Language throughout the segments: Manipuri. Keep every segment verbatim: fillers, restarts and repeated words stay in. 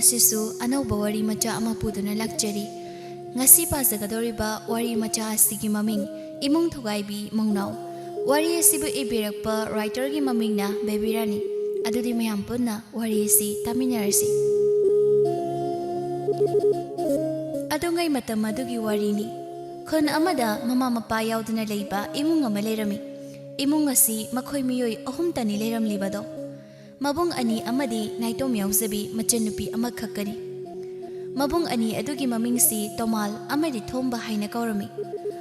ꯉꯁꯤꯁꯨ ꯑꯅꯧꯕ ꯋꯥꯔꯤ ꯃꯆꯥ ꯑꯃ ꯄꯨꯗꯨꯅ ꯂꯥꯛꯆꯔꯤ꯫ ꯉꯁꯤ ꯄꯥꯖꯒꯗꯧꯔꯤꯕ ꯋꯥꯔꯤ ꯃꯆꯥ ꯑꯁꯤꯒꯤ ꯃꯃꯤꯡ ꯏꯃꯨꯡ ꯊꯨꯒꯥꯏꯕꯤ ꯃꯧꯅꯥꯎ꯫ ꯋꯥꯔꯤ ꯑꯁꯤꯕꯨ ꯏꯕꯤꯔꯛꯄ writerꯒꯤ ꯃꯃꯤꯡꯅ ꯕꯦꯕꯤ ꯔꯥꯅꯤ꯫ ꯑꯗꯨꯗꯤ ꯃꯌꯥꯝ ꯄꯨꯟꯅ ꯋꯥꯔꯤ ꯑꯁꯤ ꯇꯥꯃꯤꯟꯅꯔꯁꯤ꯫ ꯑꯗꯨꯉꯩ ꯃꯇꯝ ꯑꯗꯨꯒꯤ ꯋꯥꯔꯤꯅꯤ꯫ ꯈꯨꯟ ꯑꯃꯗ ꯃꯃꯥ ꯃꯄꯥ ꯌꯥꯎꯗꯅ ꯂꯩꯕ ꯏꯃꯨꯡ ꯑꯃ ꯂꯩꯔꯝꯃꯤ꯫ ꯏꯃꯨꯡ ꯑꯁꯤ ꯃꯈꯣꯏ ꯃꯤꯑꯣꯏ ꯑꯍꯨꯝꯇꯅꯤ ꯂꯩꯔꯝꯂꯤꯕꯗꯣ꯫ ꯃꯕꯨꯡ ꯑꯅꯤ ꯑꯃꯗꯤ ꯅꯥꯏꯇꯣꯝ ꯌꯥꯎꯖꯕꯤ ꯃꯆꯟꯅꯨꯄꯤ ꯑꯃꯈꯛꯀꯅꯤ꯫ ꯃꯕꯨꯡ ꯑꯅꯤ ꯑꯗꯨꯒꯤ ꯃꯃꯤꯡꯁꯤ ꯇꯣꯃꯥꯜ ꯑꯃꯗꯤ ꯊꯣꯝꯕ ꯍꯥꯏꯅ ꯀꯧꯔꯝꯃꯤ꯫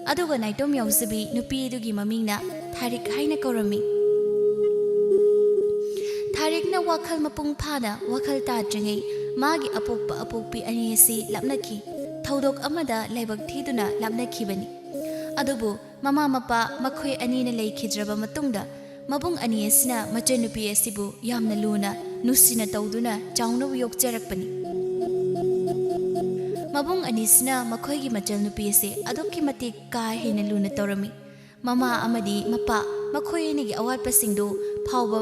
ꯑꯗꯨꯒ ꯅꯥꯏꯇꯣꯝ ꯌꯥꯎꯖꯕꯤ ꯅꯨꯄꯤ ꯑꯗꯨꯒꯤ ꯃꯃꯤꯡꯅ ꯊꯥꯔꯤꯛ ꯍꯥꯏꯅ ꯀꯧꯔꯝꯃꯤ꯫ ꯊꯥꯔꯤꯛꯅ ꯋꯥꯈꯜ ꯃꯄꯨꯡ ꯐꯥꯅ ꯋꯥꯈꯜ ꯇꯥꯗ꯭ꯔꯤꯉꯩ ꯃꯥꯒꯤ ꯑꯄꯣꯛꯄ ꯑꯄꯣꯛꯄꯤ ꯑꯅꯤ ꯑꯁꯤ ꯂꯥꯞꯅꯈꯤ꯫ ꯊꯧꯗꯣꯛ ꯑꯃꯗ ꯂꯥꯏꯕꯛ ꯊꯤꯗꯨꯅ ꯂꯥꯞꯅꯈꯤꯕꯅꯤ꯫ ꯑꯗꯨꯕꯨ ꯃꯃꯥ ꯃꯄꯥ ꯃꯈꯣꯏ ꯑꯅꯤꯅ ꯂꯩꯈꯤꯗ꯭ꯔꯕ ꯃꯇꯨꯡꯗ ꯃꯕꯨꯡ ꯑꯅꯤ ꯑꯁꯤꯅ ꯃꯆꯟꯅꯨꯄꯤ ꯑꯁꯤꯕꯨ ꯌꯥꯝꯅ ꯂꯨꯅ ꯅꯨꯡꯁꯤꯅ ꯇꯧꯗꯨꯅ ꯆꯥꯎꯅꯕ ꯌꯣꯛꯆꯔꯛꯄꯅꯤ꯫ ꯃꯕꯨꯡ ꯑꯅꯤꯁꯤꯅ ꯃꯈꯣꯏꯒꯤ ꯃꯆꯟꯅꯨꯄꯤ ꯑꯁꯤ ꯑꯗꯨꯛꯀꯤ ꯃꯇꯤꯛ ꯀꯥ ꯍꯦꯟꯅ ꯂꯨꯅ ꯇꯧꯔꯝꯃꯤ꯫ ꯃꯃꯥ ꯑꯃꯗꯤ ꯃꯄꯥ ꯃꯈꯣꯏ ꯑꯅꯤꯒꯤ ꯑꯋꯥꯠꯄꯁꯤꯡꯗꯨ ꯐꯥꯎꯕ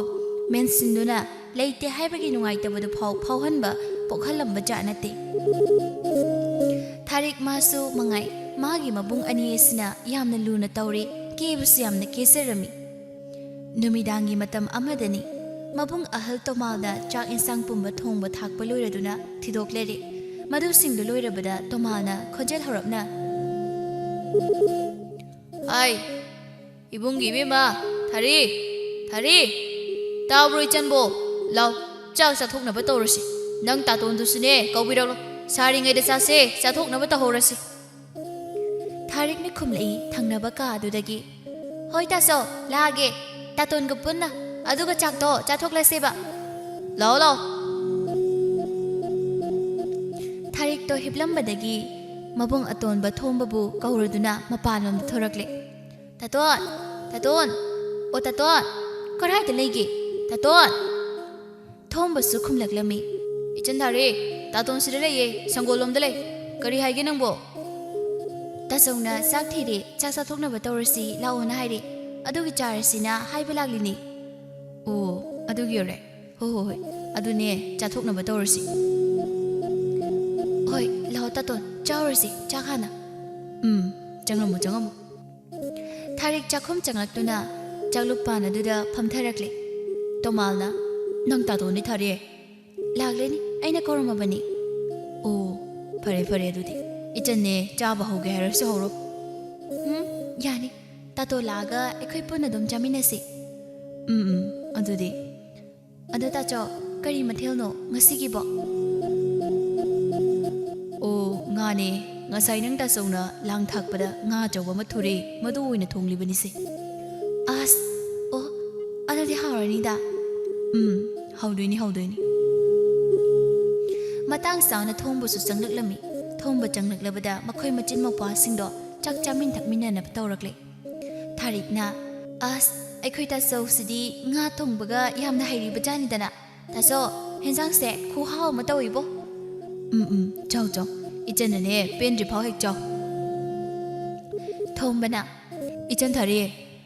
ꯃꯦꯟꯁꯤꯟꯗꯨꯅ ꯂꯩꯇꯦ ꯍꯥꯏꯕꯒꯤ ꯅꯨꯡꯉꯥꯏꯇꯕꯗꯨ ꯐꯥꯎ ꯐꯥꯎꯍꯟꯕ ꯄꯣꯛꯍꯜꯂꯝꯕ ꯖꯥꯠ ꯅꯠꯇꯦ꯫ ꯊꯥꯔꯤꯛ ꯃꯥꯁꯨ ꯃꯉꯥꯏ ꯃꯥꯒꯤ ꯃꯕꯨꯡ ꯑꯅꯤ ꯑꯁꯤꯅ ꯌꯥꯝꯅ ꯂꯨꯅ ꯇꯧꯔꯤ, ꯀꯦꯕꯁꯨ ꯌꯥꯝꯅ ꯀꯦꯖꯔꯝꯃꯤ꯫ ꯅꯨꯃꯤꯗꯥꯡꯒꯤ ꯃꯇꯝ ꯑꯃꯗꯅꯤ꯫ ꯃꯕꯨꯡ ꯑꯍꯜ ꯇꯣꯃꯥꯜꯅ ꯆꯥꯛ ꯏꯟꯁꯥꯡ ꯄꯨꯝꯕ ꯊꯣꯡꯕ ꯊꯥꯛꯄ ꯂꯣꯏꯔꯗꯨꯅ ꯊꯤꯗꯣꯛꯂꯔꯦ꯫ ꯃꯗꯨꯁꯤꯡꯗꯨ ꯂꯣꯏꯔꯕꯗ ꯇꯣꯃꯥꯜꯅ ꯈꯣꯟꯖꯦꯜ ꯍꯧꯔꯞꯅ, "ꯑꯥꯏ, ꯏꯕꯨꯡꯒꯤ ꯏꯕꯦꯝꯃ, ꯊꯥꯔꯤ, ꯊꯥꯔꯤ, ꯇꯥꯕ꯭ꯔꯣ ꯏꯆꯟꯕꯣ? ꯂꯥꯎ, ꯆꯥꯛ ꯆꯥꯊꯣꯛꯅꯕ ꯇꯧꯔꯁꯤ꯫ ꯅꯪ ꯇꯥꯇꯣꯟꯗꯨꯁꯨꯅꯦ ꯀꯧꯕꯤꯔꯛꯂꯣ꯫ ꯁꯥꯔꯤꯉꯩꯗ ꯆꯥꯁꯦ, ꯆꯥꯊꯣꯛꯅꯕ ꯇꯧꯍꯧꯔꯁꯤ꯫" ꯊꯥꯔꯤꯛꯅ ꯈꯨꯝꯂꯛꯏ ꯊꯪꯅꯕ ꯀꯥ ꯑꯗꯨꯗꯒꯤ, "ꯍꯣꯏ ꯇꯥꯆꯧ, ꯂꯥꯛꯑꯒꯦ꯫ ꯇꯥꯇꯣꯟꯒ ꯄꯨꯟꯅ꯫ ꯑꯗꯨꯒ ꯆꯥꯛꯇꯣ ꯆꯥꯊꯣꯛꯂꯁꯦꯕ꯫ ꯂꯥꯛꯑꯣ, ꯂꯥꯛꯑꯣ꯫" ꯊꯥꯔꯤꯛꯇꯣ ꯍꯤꯞꯂꯝꯕꯗꯒꯤ ꯃꯕꯨꯡ ꯑꯇꯣꯟꯕ ꯊꯣꯝꯕꯕꯨ ꯀꯧꯔꯗꯨꯅ ꯃꯄꯥꯟꯂꯣꯝꯗ ꯊꯣꯔꯛꯂꯦ꯫ "ꯇꯥꯇꯣꯟ! ꯇꯥꯇꯣꯟ! ꯑꯣ ꯇꯥꯇꯣꯟ! ꯀꯔꯥꯏꯗ ꯂꯩꯒꯦ? ꯇꯥꯇꯣꯟ!" ꯊꯣꯝꯕꯁꯨ ꯈꯨꯝꯂꯛꯂꯝꯃꯤ꯫ "ꯏꯆꯟ ꯊꯥꯔꯤ, ꯇꯥꯇꯣꯟ ꯁꯤꯗ ꯂꯩꯌꯦ, ꯁꯪꯒꯣꯜꯂꯣꯝꯗ ꯂꯩ꯫ ꯀꯔꯤ ꯍꯥꯏꯒꯦ ꯅꯪꯕꯣ?" "ꯇꯥꯆꯧꯅ ꯆꯥꯛ ꯊꯤꯔꯦ, ꯆꯥꯛ ꯆꯥꯊꯣꯛꯅꯕ ꯇꯧꯔꯁꯤ ꯂꯥꯛꯑꯣꯅ ꯍꯥꯏꯔꯦ, ꯑꯗꯨꯒꯤ ꯆꯥꯔꯁꯤꯅ ꯍꯥꯏꯕ ꯂꯥꯛꯂꯤꯅꯦ꯫" "ꯑꯣ, ꯑꯗꯨꯒꯤ ꯑꯣꯏꯔꯦ꯫ ꯍꯣ, ꯍꯣ, ꯍꯣꯏ, ꯑꯗꯨꯅꯦ, ꯆꯥꯊꯣꯛꯅꯕ ꯇꯧꯔꯁꯤ꯫" ꯇꯥꯇꯣꯟ, ꯆꯥꯎꯔꯁꯤ, ꯆꯥꯛ ꯍꯥꯟꯅ꯫ ꯎꯝ, ꯆꯪꯉꯝꯃꯨ, ꯆꯪꯉꯝꯃꯨ꯫ ꯊꯥꯔꯤꯛ ꯆꯥꯛꯈꯨꯝ ꯆꯪꯂꯛꯇꯨꯅ ꯆꯥꯛꯂꯨꯛ ꯄꯥꯟ ꯑꯗꯨꯗ ꯐꯝꯊꯔꯛꯂꯦ꯫ ꯇꯣꯃꯥꯜꯅ, "ꯅꯪ ꯇꯥꯇꯣꯟꯗꯤ ꯊꯥꯔꯦ?" "ꯂꯥꯛꯂꯦꯅꯤ, ꯑꯩꯅ ꯀꯧꯔꯝꯃꯕꯅꯤ꯫" "ꯑꯣ, ꯐꯔꯦ, ꯐꯔꯦ ꯑꯗꯨꯗꯤ꯫ ꯏꯆꯟꯅꯦ, ꯆꯥꯕ ꯍꯧꯒꯦ ꯍꯥꯏꯔꯁꯨ ꯍꯧꯔꯣ꯫" "ꯎꯝ, ꯌꯥꯅꯤ꯫ ꯇꯥꯇꯣꯟ ꯂꯥꯛꯑꯒ ꯑꯩꯈꯣꯏ ꯄꯨꯟꯅ ꯑꯗꯨꯝ ꯆꯥꯃꯤꯟꯅꯁꯤ꯫" "ꯎꯝ, ꯎꯝ, ꯑꯗꯨꯗꯤ꯫" "ꯑꯗꯣ ꯇꯥꯆꯧ, ꯀꯔꯤ ꯃꯊꯦꯜꯅꯣ ꯉꯁꯤꯒꯤꯕꯣ?" "ꯑꯣ, ꯉꯥꯅꯦ꯫ ꯉꯁꯥꯏ ꯅꯪ ꯇꯥꯆꯧꯅ ꯂꯥꯡ ꯊꯥꯛꯄꯗ ꯉꯥ ꯑꯆꯧꯕ ꯑꯃ ꯊꯨꯔꯦ, ꯃꯗꯨ ꯑꯣꯏꯅ ꯊꯣꯡꯂꯤꯕꯅꯤꯁꯦ꯫" "ꯑꯁ, ꯑꯣ, ꯑꯗꯨꯗꯤ ꯍꯥꯎꯔꯅꯤꯗ꯫" "ꯎꯝ, ꯍꯥꯎꯗꯣꯏꯅꯤ, ꯍꯥꯎꯗꯣꯏꯅꯤ꯫" ꯃꯇꯥꯡ ꯆꯥꯅ ꯊꯣꯡꯕꯁꯨ ꯆꯪꯂꯛꯂꯝꯃꯤ꯫ ꯊꯣꯡꯕ ꯆꯪꯂꯛꯂꯕꯗ ꯃꯈꯣꯏ ꯃꯆꯤꯟ ꯃꯧꯄ꯭ꯋꯥꯁꯤꯡꯗꯣ ꯆꯥꯛ ꯆꯥꯃꯤꯟ ꯊꯛꯃꯤꯟꯅꯅꯕ ꯇꯧꯔꯛꯂꯦ꯫ ꯊꯥꯔꯤꯛꯅ, "ꯑꯁ, ꯑꯩꯈꯣꯏ ꯇꯥꯆꯧꯁꯤꯗꯤ ꯉꯥ ꯊꯣꯡꯕꯒ ꯌꯥꯝꯅ ꯍꯩꯔꯤꯕ ꯖꯥꯠꯅꯤꯗꯅ꯫ ꯇꯥꯆꯧ, ꯍꯦꯟꯖꯥꯡꯁꯦ ꯈꯨꯍꯥꯎ ꯑꯃ ꯇꯧꯏꯕꯣ꯫" "ꯎꯝ, ꯎꯝ, ꯆꯥꯎ, ꯆꯥꯎ꯫ ꯏꯆꯟꯅꯅꯦ, ꯄꯦꯟꯗ꯭ꯔꯤ ꯐꯥꯎ ꯍꯦꯛ ꯆꯥꯎ꯫" ꯊꯣꯝꯕꯅ, "ꯏꯆꯟ ꯊꯥꯔꯤ,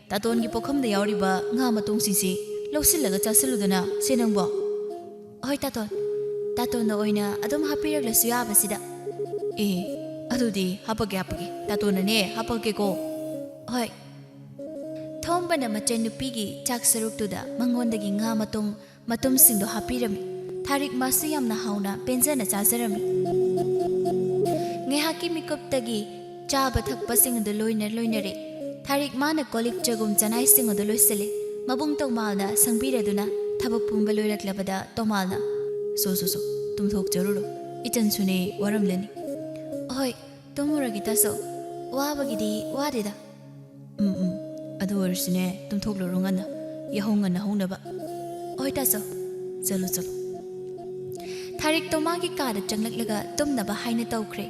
ꯇꯥꯇꯣꯟꯒꯤ ꯄꯣꯈꯝꯗ ꯌꯥꯎꯔꯤꯕ ꯉꯥ ꯃꯇꯣꯡꯁꯤꯡꯁꯤ ꯂꯧꯁꯤꯜꯂꯒ ꯆꯥꯁꯤꯜꯂꯨꯗꯅ, ꯁꯦ ꯅꯪꯕꯣ꯫" "ꯍꯣꯏ ꯇꯥꯇꯣꯟ, ꯇꯥꯇꯣꯟꯅ ꯑꯣꯏꯅ ꯑꯗꯨꯝ ꯍꯥꯞꯄꯤꯔꯛꯂꯁꯨ ꯌꯥꯕꯁꯤꯗ꯫" "ꯑꯦ, ꯑꯗꯨꯗꯤ ꯍꯥꯞꯄꯛꯀꯦ, ꯍꯥꯞꯄꯛꯀꯦ, ꯇꯥꯇꯣꯟꯅꯅꯦ, ꯍꯥꯞꯄꯛꯀꯦꯀꯣ꯫" "ꯍꯣꯏ꯫" ꯊꯣꯝꯕꯅ ꯃꯆꯟꯅꯨꯄꯤꯒꯤ ꯆꯥꯛ ꯁꯔꯨꯛꯇꯨꯗ ꯃꯉꯣꯟꯗꯒꯤ ꯉꯥ ꯃꯇꯣꯡ ꯃꯇꯨꯝꯁꯤꯡꯗꯣ ꯍꯥꯞꯄꯤꯔꯝꯃꯤ꯫ ꯊꯥꯔꯤꯛ ꯃꯥꯁꯨ ꯌꯥꯝꯅ ꯍꯥꯎꯅ ꯄꯦꯟꯖꯅ ꯆꯥꯖꯔꯝꯃꯤ꯫ ꯉꯥꯏꯍꯥꯛꯀꯤ ꯃꯤꯀꯨꯞꯇꯒꯤ ꯆꯥꯕ ꯊꯛꯄꯁꯤꯡ ꯑꯗꯨ ꯂꯣꯏꯅ ꯂꯣꯏꯅꯔꯦ꯫ ꯊꯥꯔꯤꯛ ꯃꯥꯅ ꯀꯣꯜ ꯂꯤꯛ ꯆꯒꯨꯝ ꯆꯅꯥꯏꯁꯤꯡ ꯑꯗꯨ ꯂꯣꯏꯁꯤꯜꯂꯦ꯫ ꯃꯕꯨꯡ ꯇꯣꯃꯥꯜꯅ ꯁꯪꯕꯤꯔꯗꯨꯅ ꯊꯕꯛ ꯄꯨꯝꯕ ꯂꯣꯏꯔꯛꯂꯕꯗ ꯇꯣꯃꯥꯜꯅ, "ꯁꯣ, ꯁꯣ, ꯁꯣ, ꯇꯨꯝꯊꯣꯛꯆꯔꯨꯔꯣ꯫ ꯏꯆꯟꯁꯨꯅꯦ ꯋꯥꯔꯝꯂꯅꯤ꯫" "ꯍꯣꯏ, ꯇꯨꯝꯃꯨꯔꯒꯦ ꯇꯥꯆꯧ꯫ ꯋꯥꯕꯒꯤꯗꯤ ꯋꯥꯗꯦꯗ꯫" "ꯎꯝ, ꯎꯝ꯫ ꯑꯗꯨ ꯑꯣꯏꯔꯁꯨꯅꯦ, ꯇꯨꯝꯊꯣꯛꯂꯨꯔꯣ ꯉꯟꯅ꯫ ꯌꯥꯍꯧ ꯉꯟꯅ ꯍꯧꯅꯕ꯫" "ꯍꯣꯏ ꯇꯥꯆꯧ꯫ ꯆꯠꯂꯨ, ꯆꯠꯂꯨ꯫" ꯊꯥꯔꯤꯛꯇꯣ ꯃꯥꯒꯤ ꯀꯥꯗ ꯆꯪꯂꯛꯂꯒ ꯇꯨꯝꯅꯕ ꯍꯥꯏꯅ ꯇꯧꯈ꯭ꯔꯦ꯫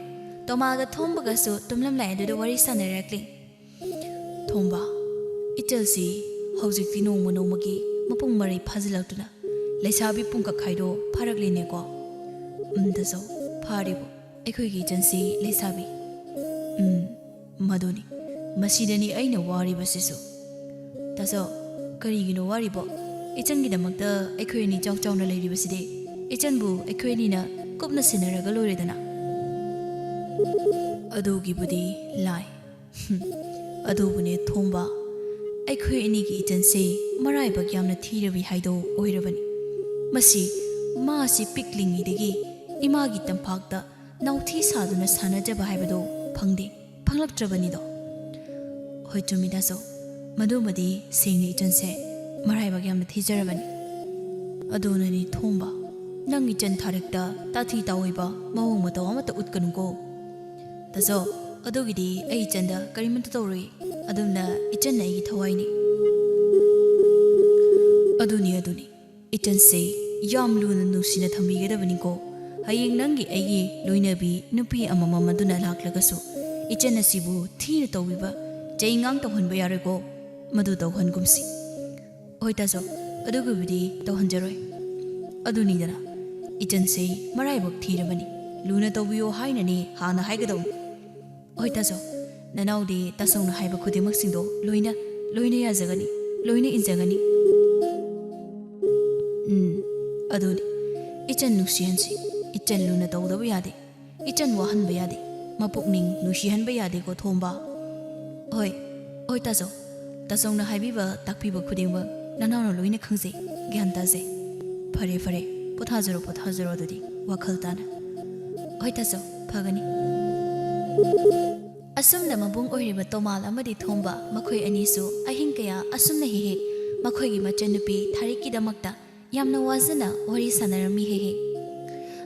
ꯇꯣꯃꯥꯒ ꯊꯣꯝꯕꯒꯁꯨ ꯇꯨꯝꯂꯝꯂꯥꯏ ꯑꯗꯨꯗ ꯋꯥꯔꯤ ꯁꯥꯟꯅꯔꯛꯂꯤ꯫ "ꯊꯣꯝꯕ, ꯏꯆꯜꯁꯤ ꯍꯧꯖꯤꯛꯇꯤ ꯅꯣꯡꯃ ꯅꯣꯡꯃꯒꯤ ꯃꯄꯨꯡ ꯃꯔꯩ ꯐꯥꯖꯤꯜꯂꯛꯇꯨꯅ ꯂꯩꯁꯥꯕꯤ ꯄꯨꯡꯀꯛ ꯍꯥꯏꯗꯣ ꯐꯥꯔꯛꯂꯦꯅꯦꯀꯣ?" "ꯎꯝ, ꯇꯥꯆꯧ, ꯐꯥꯔꯦꯕꯨ꯫ ꯑꯩꯈꯣꯏꯒꯤ ꯏꯆꯟꯁꯤ ꯂꯩꯁꯥꯕꯤ꯫" "ꯎꯝ, ꯃꯗꯨꯅꯤ꯫ ꯃꯁꯤꯗꯅꯤ ꯑꯩꯅ ꯋꯥꯔꯤꯕꯁꯤꯁꯨ꯫" "ꯇꯥꯆꯧ, ꯀꯔꯤꯒꯤꯅꯣ ꯋꯥꯔꯤꯕꯣ? ꯏꯆꯟꯒꯤꯗꯃꯛꯇ ꯑꯩꯈꯣꯏ ꯑꯅꯤ ꯆꯥꯎ ꯆꯥꯎꯅ ꯂꯩꯔꯤꯕꯁꯤꯗꯤ꯫ ꯏꯆꯟꯕꯨ ꯑꯩꯈꯣꯏ ꯑꯅꯤꯅ ꯀꯨꯞꯅ ꯁꯦꯟꯅꯔꯒ ꯂꯣꯏꯔꯦꯗꯅ꯫" ꯑꯗꯨꯒꯤꯕꯨꯗꯤ ꯂꯥꯏ꯫ ꯍꯨꯝ, ꯑꯗꯨꯕꯨꯅꯦ ꯊꯣꯝꯕ, ꯑꯩꯈꯣꯏ ꯑꯅꯤꯒꯤ ꯏꯆꯟꯁꯦ ꯃꯔꯥꯏꯕꯛ ꯌꯥꯝꯅ ꯊꯤꯔꯕꯤ ꯍꯥꯏꯗꯣ ꯑꯣꯏꯔꯕꯅꯤ꯫ ꯃꯁꯤ ꯃꯥꯁꯤ ꯄꯤꯛꯂꯤꯉꯩꯗꯒꯤ ꯏꯃꯥꯒꯤ ꯇꯝꯄꯥꯛꯇ ꯅꯥꯎꯊꯤ ꯁꯥꯗꯨꯅ ꯁꯥꯟꯅꯖꯕ ꯍꯥꯏꯕꯗꯣ ꯐꯪꯗꯦ, ꯐꯪꯂꯛꯇ꯭ꯔꯕꯅꯤꯗꯣ꯫ ꯍꯣꯏ, ꯆꯨꯝꯃꯤ ꯇꯥꯆꯧ, ꯃꯗꯨꯃꯗꯤ ꯁꯦꯡꯅ ꯏꯆꯟꯁꯦ ꯃꯔꯥꯏꯕꯛ ꯌꯥꯝꯅ ꯊꯤꯖꯔꯕꯅꯤ꯫ ꯑꯗꯨꯅꯅꯤ ꯊꯣꯝꯕ, ꯅꯪ ꯏꯆꯟ ꯊꯥꯔꯤꯛꯇ ꯇꯥꯊꯤ ꯇꯥꯑꯣꯏꯕ ꯃꯑꯣꯡ ꯃꯇꯧ ꯑꯃꯠꯇ ꯎꯠꯀꯅꯨꯀꯣ꯫ ꯇꯥꯆꯧ, ꯑꯗꯨꯒꯤꯗꯤ ꯑꯩ ꯏꯆꯟꯗ ꯀꯔꯤꯃꯠꯇ ꯇꯧꯔꯣꯏ꯫ ꯑꯗꯨꯝꯅ ꯏꯆꯟꯅ ꯑꯩꯒꯤ ꯊꯋꯥꯏꯅꯤ꯫ ꯑꯗꯨꯅꯤ, ꯑꯗꯨꯅꯤ꯫ ꯏꯆꯟꯁꯦ ꯌꯥꯝ ꯂꯨꯅ ꯅꯨꯡꯁꯤꯅ ꯊꯝꯕꯤꯒꯗꯕꯅꯤꯀꯣ꯫ ꯍꯌꯦꯡ ꯅꯪꯒꯤ ꯑꯩꯒꯤ ꯂꯣꯏꯅꯕꯤ ꯅꯨꯄꯤ ꯑꯃꯃꯝ ꯑꯗꯨꯅ ꯂꯥꯛꯂꯒꯁꯨ ꯏꯆꯟ ꯑꯁꯤꯕꯨ ꯊꯤꯅ ꯇꯧꯕꯤꯕ, ꯆꯩꯉꯥꯡ ꯇꯧꯍꯟꯕ ꯌꯥꯔꯣꯏꯀꯣ꯫ ꯃꯗꯨ ꯇꯧꯍꯟꯒꯨꯝꯁꯤ꯫ ꯍꯣꯏ ꯇꯥꯆꯧ, ꯑꯗꯨꯒꯤꯕꯨꯗꯤ ꯇꯧꯍꯟꯖꯔꯣꯏ꯫ ꯑꯗꯨꯅꯤꯗꯅ, ꯏꯆꯟꯁꯦ ꯃꯔꯥꯏꯕꯛ ꯊꯤꯔꯕꯅꯤ꯫ ꯂꯨꯅ ꯇꯧꯕꯤꯌꯣ ꯍꯥꯏꯅꯅꯦ ꯍꯥꯟꯅ ꯍꯥꯏꯒꯗꯧꯅꯤ꯫ ꯍꯣꯏ ꯇꯥꯆꯧ, ꯅꯅꯥꯎꯗꯤ ꯇꯥꯆꯧꯅ ꯍꯥꯏꯕ ꯈꯨꯗꯤꯡꯃꯛꯁꯤꯡꯗꯣ ꯂꯣꯏꯅ, ꯂꯣꯏꯅ ꯌꯥꯖꯒꯅꯤ, ꯂꯣꯏꯅ ꯏꯟꯖꯒꯅꯤ꯫ ꯎꯝ, ꯑꯗꯨꯅꯤ꯫ ꯏꯆꯟ ꯅꯨꯡꯁꯤꯍꯟꯁꯤ, ꯏꯆꯟ ꯂꯨꯅ ꯇꯧꯗꯕ ꯌꯥꯗꯦ, ꯏꯆꯟ ꯋꯥꯍꯟꯕ ꯌꯥꯗꯦ, ꯃꯄꯨꯛꯅꯤꯡ ꯅꯨꯡꯁꯤꯍꯟꯕ ꯌꯥꯗꯦꯀꯣ ꯊꯣꯝꯕ꯫ ꯍꯣꯏ, ꯍꯣꯏ ꯇꯥꯆꯧ, ꯇꯥꯆꯧꯅ ꯍꯥꯏꯕꯤꯕ ꯇꯥꯛꯄꯤꯕ ꯈꯨꯗꯤꯡꯃꯛ ꯅꯅꯥꯎꯅ ꯂꯣꯏꯅ ꯈꯪꯖꯩ, ꯒ꯭ꯌꯥꯟ ꯇꯥꯖꯩ꯫ ꯐꯔꯦ, ꯐꯔꯦ, ꯄꯣꯊꯥꯖꯔꯣ, ꯄꯣꯊꯥꯖꯔꯣ ꯑꯗꯨꯗꯤ, ꯋꯥꯈꯜ ꯇꯥꯅ꯫ ꯍꯣꯏ ꯇꯥꯆꯧ, ꯐꯒꯅꯤ꯫ ꯑꯁꯨꯝꯅ ꯃꯕꯨꯡ ꯑꯣꯏꯔꯤꯕ ꯇꯣꯃꯥꯜ ꯑꯃꯗꯤ ꯊꯣꯝꯕ ꯃꯈꯣꯏ ꯑꯅꯤꯁꯨ ꯑꯍꯤꯡ ꯀꯌꯥ ꯑꯁꯨꯝꯅ ꯍꯦꯛ ꯍꯦꯛ ꯃꯈꯣꯏꯒꯤ ꯃꯆꯟꯅꯨꯄꯤ ꯊꯥꯔꯤꯛꯀꯤꯗꯃꯛꯇ ꯌꯥꯝꯅ ꯋꯥꯖꯅ ꯋꯥꯔꯤ ꯁꯥꯟꯅꯔꯝꯃꯤ ꯍꯦꯛ ꯍꯦꯛ꯫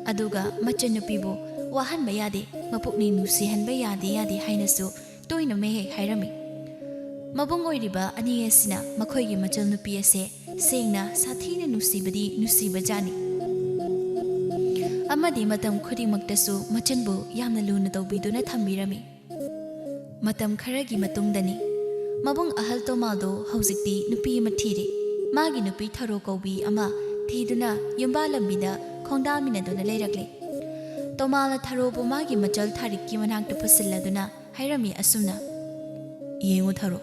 ꯑꯗꯨꯒ ꯃꯆꯟꯅꯨꯄꯤꯕꯨ ꯋꯥꯍꯟꯕ ꯌꯥꯗꯦ, ꯃꯄꯨꯛꯅꯤꯡ ꯅꯨꯡꯁꯤꯍꯟꯕ ꯌꯥꯗꯦ ꯌꯥꯗꯦ ꯍꯥꯏꯅꯁꯨ ꯇꯣꯏꯅ ꯃꯍꯦꯛ ꯍꯥꯏꯔꯝꯃꯤ꯫ ꯃꯕꯨꯡ ꯑꯣꯏꯔꯤꯕ ꯑꯅꯤ ꯑꯁꯤꯅ ꯃꯈꯣꯏꯒꯤ ꯃꯆꯜ ꯅꯨꯄꯤ ꯑꯁꯦ ꯁꯦꯡꯅ ꯁꯥꯊꯤꯅ ꯅꯨꯡꯁꯤꯕꯗꯤ ꯅꯨꯡꯁꯤꯕꯖꯥꯠꯅꯤ꯫ ꯑꯃꯗꯤ ꯃꯇꯝ ꯈꯨꯗꯤꯡꯃꯛꯇꯁꯨ ꯃꯆꯟꯕꯨ ꯌꯥꯝꯅ ꯂꯨꯅ ꯇꯧꯕꯤꯗꯨꯅ ꯊꯝꯕꯤꯔꯝꯃꯤ꯫ ꯃꯇꯝ ꯈꯔꯒꯤ ꯃꯇꯨꯡꯗꯅꯤ꯫ ꯃꯕꯨꯡ ꯑꯍꯜ ꯇꯣꯃꯥꯗꯣ ꯍꯧꯖꯤꯛꯇꯤ ꯅꯨꯄꯤ ꯑꯃ ꯊꯤꯔꯦ꯫ ꯃꯥꯒꯤ ꯅꯨꯄꯤ ꯊꯔꯣ ꯀꯧꯕꯤ ꯑꯃ ꯊꯤꯗꯨꯅ ꯌꯨꯝꯕꯥꯜꯂꯝꯕꯤꯗ ꯈꯣꯡꯗꯥꯃꯤꯟꯅꯗꯨꯅ ꯂꯩꯔꯛꯂꯦ꯫ ꯇꯣꯃꯥꯅ ꯊꯔꯣꯕꯨ ꯃꯥꯒꯤ ꯃꯆꯜ ꯊꯥꯔꯤꯛꯀꯤ ꯃꯅꯥꯛꯇ ꯄꯨꯁꯤꯜꯂꯗꯨꯅ ꯍꯥꯏꯔꯝꯃꯤ ꯑꯁꯨꯝꯅ, "ꯌꯦꯡꯉꯨ ꯊꯔꯣ,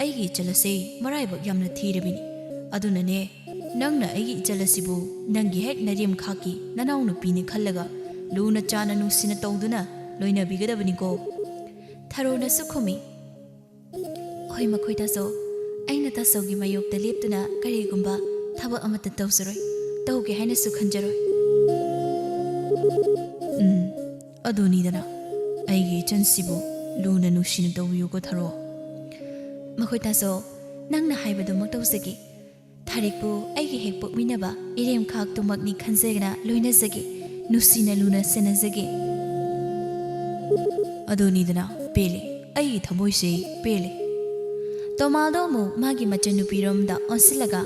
ꯑꯩꯒꯤ ꯏꯆꯜ ꯑꯁꯤ ꯃꯔꯥꯏꯕꯛ ꯌꯥꯝꯅ ꯊꯤꯔꯕꯤꯅꯤ꯫ ꯑꯗꯨꯅꯅꯦ, ꯅꯪꯅ ꯑꯩꯒꯤ ꯏꯆꯜ ꯑꯁꯤꯕꯨ ꯅꯪꯒꯤ ꯍꯦꯛ ꯅꯔꯦꯝꯈꯥꯛꯀꯤ ꯅꯅꯥꯎꯅꯨꯄꯤꯅꯤ ꯈꯜꯂꯒ ꯂꯨꯅ ꯆꯥꯟꯅ ꯅꯨꯡꯁꯤꯅ ꯇꯧꯗꯨꯅ ꯂꯣꯏꯅꯕꯤꯒꯗꯕꯅꯤꯀꯣ꯫ ꯊꯔꯣꯅꯁꯨ ꯈꯨꯝꯃꯤ, "ꯍꯣꯏ, ꯃꯈꯣꯏ ꯇꯥꯆꯧ, ꯑꯩꯅ ꯇꯥꯆꯧꯒꯤ ꯃꯥꯌꯣꯛꯇ ꯂꯦꯞꯇꯨꯅ ꯀꯔꯤꯒꯨꯝꯕ ꯊꯕꯛ ꯑꯃꯠꯇ ꯇꯧꯖꯔꯣꯏ, ꯇꯧꯒꯦ ꯍꯥꯏꯅꯁꯨ ꯈꯟꯖꯔꯣꯏ꯫" "ꯎꯝ, ꯑꯗꯨꯅꯤꯗꯅ, ꯑꯩꯒꯤ ꯏꯆꯟꯁꯤꯕꯨ ꯂꯨꯅ ꯅꯨꯡꯁꯤꯅ ꯇꯧꯕꯤꯌꯨꯀꯣ ꯊꯔꯣ꯫" "ꯃꯈꯣꯏ ꯇꯥꯆꯧ, ꯅꯪꯅ ꯍꯥꯏꯕꯗꯨꯃꯛ ꯇꯧꯖꯒꯦ꯫ ꯊꯥꯔꯤꯛꯄꯨ ꯑꯩꯒꯤ ꯍꯦꯛ ꯄꯣꯛꯃꯤꯟꯅꯕ ꯏꯔꯦꯝꯈꯥꯛꯇꯨꯃꯛꯅꯤ ꯈꯟꯖꯗꯨꯅ ꯂꯣꯏꯅꯖꯒꯦ, ꯅꯨꯡꯁꯤꯅ ꯂꯨꯅ ꯁꯦꯟꯅꯖꯒꯦ꯫" "ꯑꯗꯨꯅꯤꯗꯅ, ꯄꯦꯜꯂꯦ, ꯑꯩꯒꯤ ꯊꯃꯣꯏꯁꯦ ꯄꯦꯜꯂꯦ꯫" ꯇꯣꯃꯥꯜꯗꯣ ꯑꯃꯨꯛ ꯃꯥꯒꯤ ꯃꯆꯟꯅꯨꯄꯤꯔꯣꯝꯗ ꯑꯣꯟꯁꯤꯜꯂꯒ,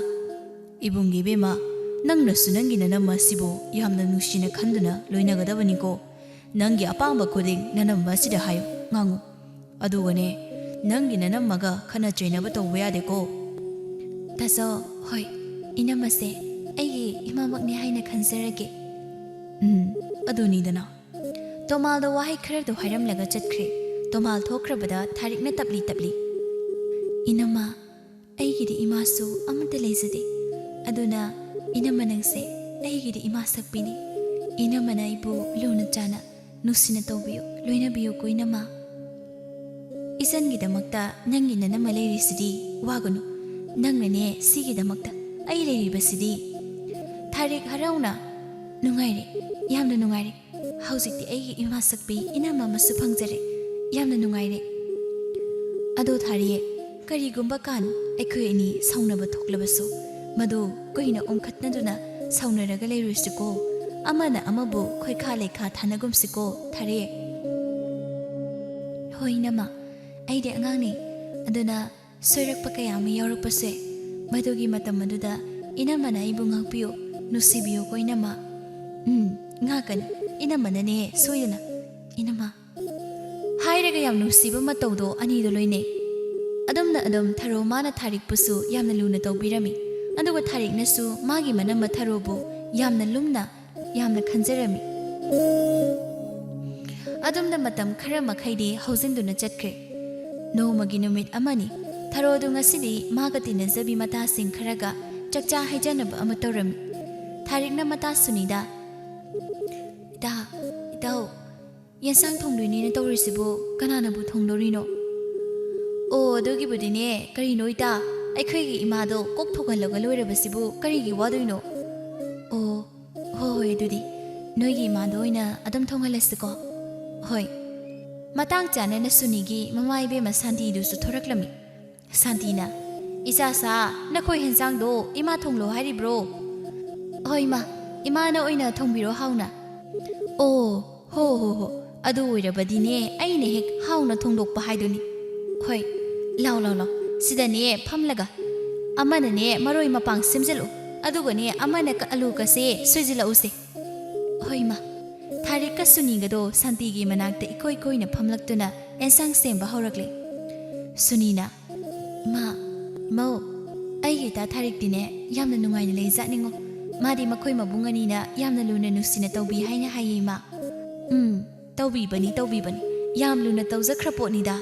"ꯏꯕꯨꯡꯒꯤ ꯏꯕꯦꯝꯃ, ꯅꯪꯅꯁꯨ ꯅꯪꯒꯤ ꯅꯅꯝꯃ ꯑꯁꯤꯕꯨ ꯌꯥꯝꯅ ꯅꯨꯡꯁꯤꯅ ꯈꯟꯗꯨꯅ ꯂꯣꯏꯅꯒꯗꯕꯅꯤꯀꯣ꯫ ꯅꯪꯒꯤ ꯑꯄꯥꯝꯕ ꯈꯨꯗꯤꯡ ꯅꯅꯝꯃ ꯑꯁꯤꯗ ꯍꯥꯏꯌꯨ, ꯉꯥꯡꯉꯨ꯫ ꯑꯗꯨꯒꯅꯦ, ꯅꯪꯒꯤ ꯅꯅꯝꯃꯒ ꯈꯠꯅ ꯆꯩꯅꯕ ꯇꯧꯕ ꯌꯥꯗꯦꯀꯣ꯫" "ꯇꯥꯆꯧ, ꯍꯣꯏ, ꯏꯅꯝꯃꯁꯦ ꯑꯩꯒꯤ ꯏꯃꯥꯃꯛꯅꯤ ꯍꯥꯏꯅ ꯈꯟꯖꯔꯒꯦ꯫" "ꯎꯝ, ꯑꯗꯨꯅꯤꯗꯅ꯫" ꯇꯣꯃꯥꯜꯗꯣ ꯋꯥꯍꯩ ꯈꯔꯗꯣ ꯍꯥꯏꯔꯝꯂꯒ ꯆꯠꯈ꯭ꯔꯦ꯫ ꯇꯣꯃꯥꯜ ꯊꯣꯛꯈ꯭ꯔꯕꯗ ꯊꯥꯔꯤꯛꯅ ꯇꯞꯂꯤ ꯇꯞꯂꯤ, "ꯏꯅꯝꯃ, ꯑꯩꯒꯤꯗꯤ ꯏꯃꯥꯁꯨ ꯑꯃꯠꯇ ꯂꯩꯖꯗꯦ꯫ ꯑꯗꯨꯅ ꯏꯅꯝꯃ ꯅꯪꯁꯦ ꯑꯩꯒꯤꯗꯤ ꯏꯃꯥ ꯁꯛꯄꯤꯅꯤ꯫ ꯏꯅꯝꯃꯅ ꯑꯩꯕꯨ ꯂꯨꯅ ꯆꯥꯅ ꯅꯨꯡꯁꯤꯅ ꯇꯧꯕꯤꯌꯨ, ꯂꯣꯏꯅꯕꯤꯌꯨꯀꯣ ꯏꯅꯝꯃ꯫" "ꯏꯆꯟꯒꯤꯗꯃꯛꯇ ꯅꯪꯒꯤ ꯅꯅꯝꯃ ꯂꯩꯔꯤꯁꯤꯗꯤ, ꯋꯥꯒꯅꯨ꯫ ꯅꯪꯅꯅꯦ ꯁꯤꯒꯤꯗꯃꯛꯇ ꯑꯩ ꯂꯩꯔꯤꯕꯁꯤꯗꯤ꯫" ꯊꯥꯔꯤꯛ ꯍꯔꯥꯎꯅ, "ꯅꯨꯡꯉꯥꯏꯔꯦ, ꯌꯥꯝꯅ ꯅꯨꯡꯉꯥꯏꯔꯦ꯫ ꯍꯧꯖꯤꯛꯇꯤ ꯑꯩꯒꯤ ꯏꯃꯥ ꯁꯛꯄꯤ ꯏꯅꯝꯃ ꯑꯃꯁꯨ ꯐꯪꯖꯔꯦ꯫ ꯌꯥꯝꯅ ꯅꯨꯡꯉꯥꯏꯔꯦ꯫ ꯑꯗꯣ ꯊꯥꯔꯤ, ꯀꯔꯤꯒꯨꯝꯕ ꯀꯥꯟ ꯑꯩꯈꯣꯏ ꯑꯅꯤ ꯁꯥꯎꯅꯕ ꯊꯣꯛꯂꯕꯁꯨ, ꯃꯗꯨ ꯀꯨꯏꯅ ꯑꯣꯟꯈꯠꯅꯗꯨꯅ ꯁꯥꯎꯅꯔꯒ ꯂꯩꯔꯣꯏꯁꯤꯀꯣ꯫ ꯑꯃꯅ ꯑꯃꯕꯨ ꯈꯣꯏꯈꯥ ꯂꯩꯈꯥ ꯊꯥꯅꯒꯨꯝꯁꯤꯀꯣ, ꯊꯥꯔꯤ꯫" "ꯍꯣꯏ, ꯏꯅꯝꯃ, ꯑꯩꯗꯤ ꯑꯉꯥꯡꯅꯤ, ꯑꯗꯨꯅ ꯁꯣꯏꯔꯛꯄ ꯀꯌꯥ ꯑꯃ ꯌꯥꯎꯔꯛꯄꯁꯦ, ꯃꯗꯨꯒꯤ ꯃꯇꯝ ꯑꯗꯨꯗ ꯏꯅꯝꯃꯅ ꯑꯩꯕꯨ ꯉꯥꯛꯄꯤꯌꯨ, ꯅꯨꯡꯁꯤꯕꯤꯌꯨꯀꯣ ꯏꯅꯝꯃ꯫" "ꯎꯝ, ꯉꯥꯛꯀꯅꯤ, ꯏꯅꯝꯃꯅꯅꯦ ꯁꯣꯏꯗꯅ, ꯏꯅꯝꯃ꯫" ꯍꯥꯏꯔꯒ ꯌꯥꯝ ꯅꯨꯡꯁꯤꯕ ꯃꯇꯧꯗꯣ ꯑꯅꯤꯗꯣ ꯂꯣꯏꯅꯩ꯫ ꯑꯗꯨꯝꯅ ꯑꯗꯨꯝ ꯊꯔꯣ ꯃꯥꯅ ꯊꯥꯔꯤꯛꯄꯨꯁꯨ ꯌꯥꯝꯅ ꯂꯨꯅ ꯇꯧꯕꯤꯔꯝꯃꯤ, ꯑꯗꯨꯒ ꯊꯥꯔꯤꯛꯅꯁꯨ ꯃꯥꯒꯤ ꯃꯅꯝꯃ ꯊꯔꯣꯕꯨ ꯌꯥꯝꯅ ꯂꯨꯝꯅ, ꯌꯥꯝꯅ ꯈꯟꯖꯔꯝꯃꯤ꯫ ꯑꯗꯨꯝꯅ ꯃꯇꯝ ꯈꯔ ꯃꯈꯩꯗꯤ ꯍꯧꯖꯤꯟꯗꯨꯅ ꯆꯠꯈ꯭ꯔꯦ꯫ ꯅꯣꯡꯃꯒꯤ ꯅꯨꯃꯤꯠ ꯑꯃꯅꯤ, ꯊꯔꯣꯗꯨ ꯉꯁꯤꯗꯤ ꯃꯥꯒ ꯇꯤꯟꯅꯖꯕꯤ ꯃꯇꯥꯁꯤꯡ ꯈꯔꯒ ꯆꯥꯛꯆꯥ ꯍꯩꯖꯥꯟꯅꯕ ꯑꯃ ꯇꯧꯔꯝꯃꯤ꯫ ꯊꯥꯔꯤꯛꯅ ꯃꯇꯥ ꯁꯨꯅꯤꯗ, "ꯏꯇꯥ, ꯏꯇꯥꯎ, ꯌꯦꯟꯁꯥꯡ ꯊꯣꯡꯗꯣꯏꯅꯦꯅ ꯇꯧꯔꯤꯁꯤꯕꯨ ꯀꯅꯥꯅꯕꯨ ꯊꯣꯡꯗꯣꯔꯤꯅꯣ? ꯑꯣ, ꯑꯗꯨꯒꯤꯕꯨꯗꯤꯅꯦ, ꯀꯔꯤꯅꯣ ꯏꯇꯥ, ꯑꯩꯈꯣꯏꯒꯤ ꯏꯃꯥꯗꯣ ꯀꯣꯛ ꯊꯣꯡꯍꯜꯂꯒ ꯂꯣꯏꯔꯕꯁꯤꯕꯨ ꯀꯔꯤꯒꯤ ꯋꯥꯗꯣꯏꯅꯣ? ꯑꯣ, ꯍꯣꯏ ꯍꯣꯏ, ꯑꯗꯨꯗꯤ ꯅꯣꯏꯒꯤ ꯏꯃꯥꯗꯣ ꯑꯣꯏꯅ ꯑꯗꯨꯝ ꯊꯣꯡꯍꯜꯂꯁꯤꯀꯣ꯫ ꯍꯣꯏ꯫ ꯃꯇꯥꯡ ꯆꯥꯅꯅ ꯁꯨꯅꯤꯒꯤ ꯃꯃꯥ ꯏꯕꯦꯝꯃ ꯁꯥꯟꯇꯤꯗꯨꯁꯨ ꯊꯣꯔꯛꯂꯝꯃꯤ꯫ ꯁꯥꯟꯇꯤꯅ, "ꯏꯆꯥꯁꯥ, ꯅꯈꯣꯏ ꯍꯦꯟꯖꯥꯡꯗꯣ ꯏꯃꯥ ꯊꯣꯡꯂꯣ ꯍꯥꯏꯔꯤꯕ꯭ꯔꯣ?" "ꯍꯣꯏ ꯏꯃꯥ, ꯏꯃꯥꯅ ꯑꯣꯏꯅ ꯊꯣꯡꯕꯤꯔꯣ ꯍꯥꯎꯅ꯫" "ꯑꯣ, ꯍꯣ ꯍꯣ ꯍꯣ, ꯑꯗꯨ ꯑꯣꯏꯔꯕꯗꯤꯅꯦ, ꯑꯩꯅ ꯍꯦꯛ ꯍꯥꯎꯅ ꯊꯣꯡꯗꯣꯛꯄ ꯍꯥꯏꯗꯨꯅꯤ꯫ ꯍꯣꯏ, ꯂꯥꯎ ꯂꯥꯎ ꯂꯥꯎ, ꯁꯤꯗꯅꯦ ꯐꯝꯂꯒ ꯑꯃꯅꯅꯦ ꯃꯔꯣꯏ ꯃꯄꯥꯡ ꯁꯦꯝꯖꯤꯜꯂꯨ, ꯑꯗꯨꯒꯅꯦ ꯑꯃꯅ ꯀ-, ꯑꯂꯨꯒꯁꯦ ꯁꯣꯏꯖꯤꯜꯂꯛꯎꯁꯦ꯫" "ꯍꯣꯏ ꯏꯃꯥ꯫" ꯊꯥꯔꯤꯛꯀ ꯁꯨꯅꯤꯒꯗꯣ ꯁꯥꯟꯇꯤꯒꯤ ꯃꯅꯥꯛꯇ ꯏꯀꯣꯏ ꯀꯣꯏꯅ ꯐꯝꯂꯛꯇꯨꯅ ꯑꯦꯟꯁꯥꯡ ꯁꯦꯝꯕ ꯍꯧꯔꯛꯂꯦ꯫ ꯁꯨꯅꯤꯅ, "ꯏꯃꯥ, ꯏꯃꯧ, ꯑꯩꯒꯤ ꯏꯇꯥ ꯊꯥꯔꯤꯛꯇꯤꯅꯦ ꯌꯥꯝꯅ ꯅꯨꯡꯉꯥꯏꯅ ꯂꯩꯖꯥꯠꯅꯤꯉꯣ꯫ ꯃꯥꯗꯤ ꯃꯈꯣꯏ ꯃꯕꯨꯡ ꯑꯅꯤꯅ ꯌꯥꯝꯅ ꯂꯨꯅ ꯅꯨꯡꯁꯤꯅ ꯇꯧꯕꯤ ꯍꯥꯏꯅ ꯍꯥꯏꯌꯦ ꯏꯃꯥ꯫" "ꯎꯝ, ꯇꯧꯕꯤꯕꯅꯤ, ꯇꯧꯕꯤꯕꯅꯤ꯫ ꯌꯥꯝ ꯂꯨꯅ ꯇꯧꯖꯈ꯭ꯔ ꯄꯣꯠꯅꯤꯗ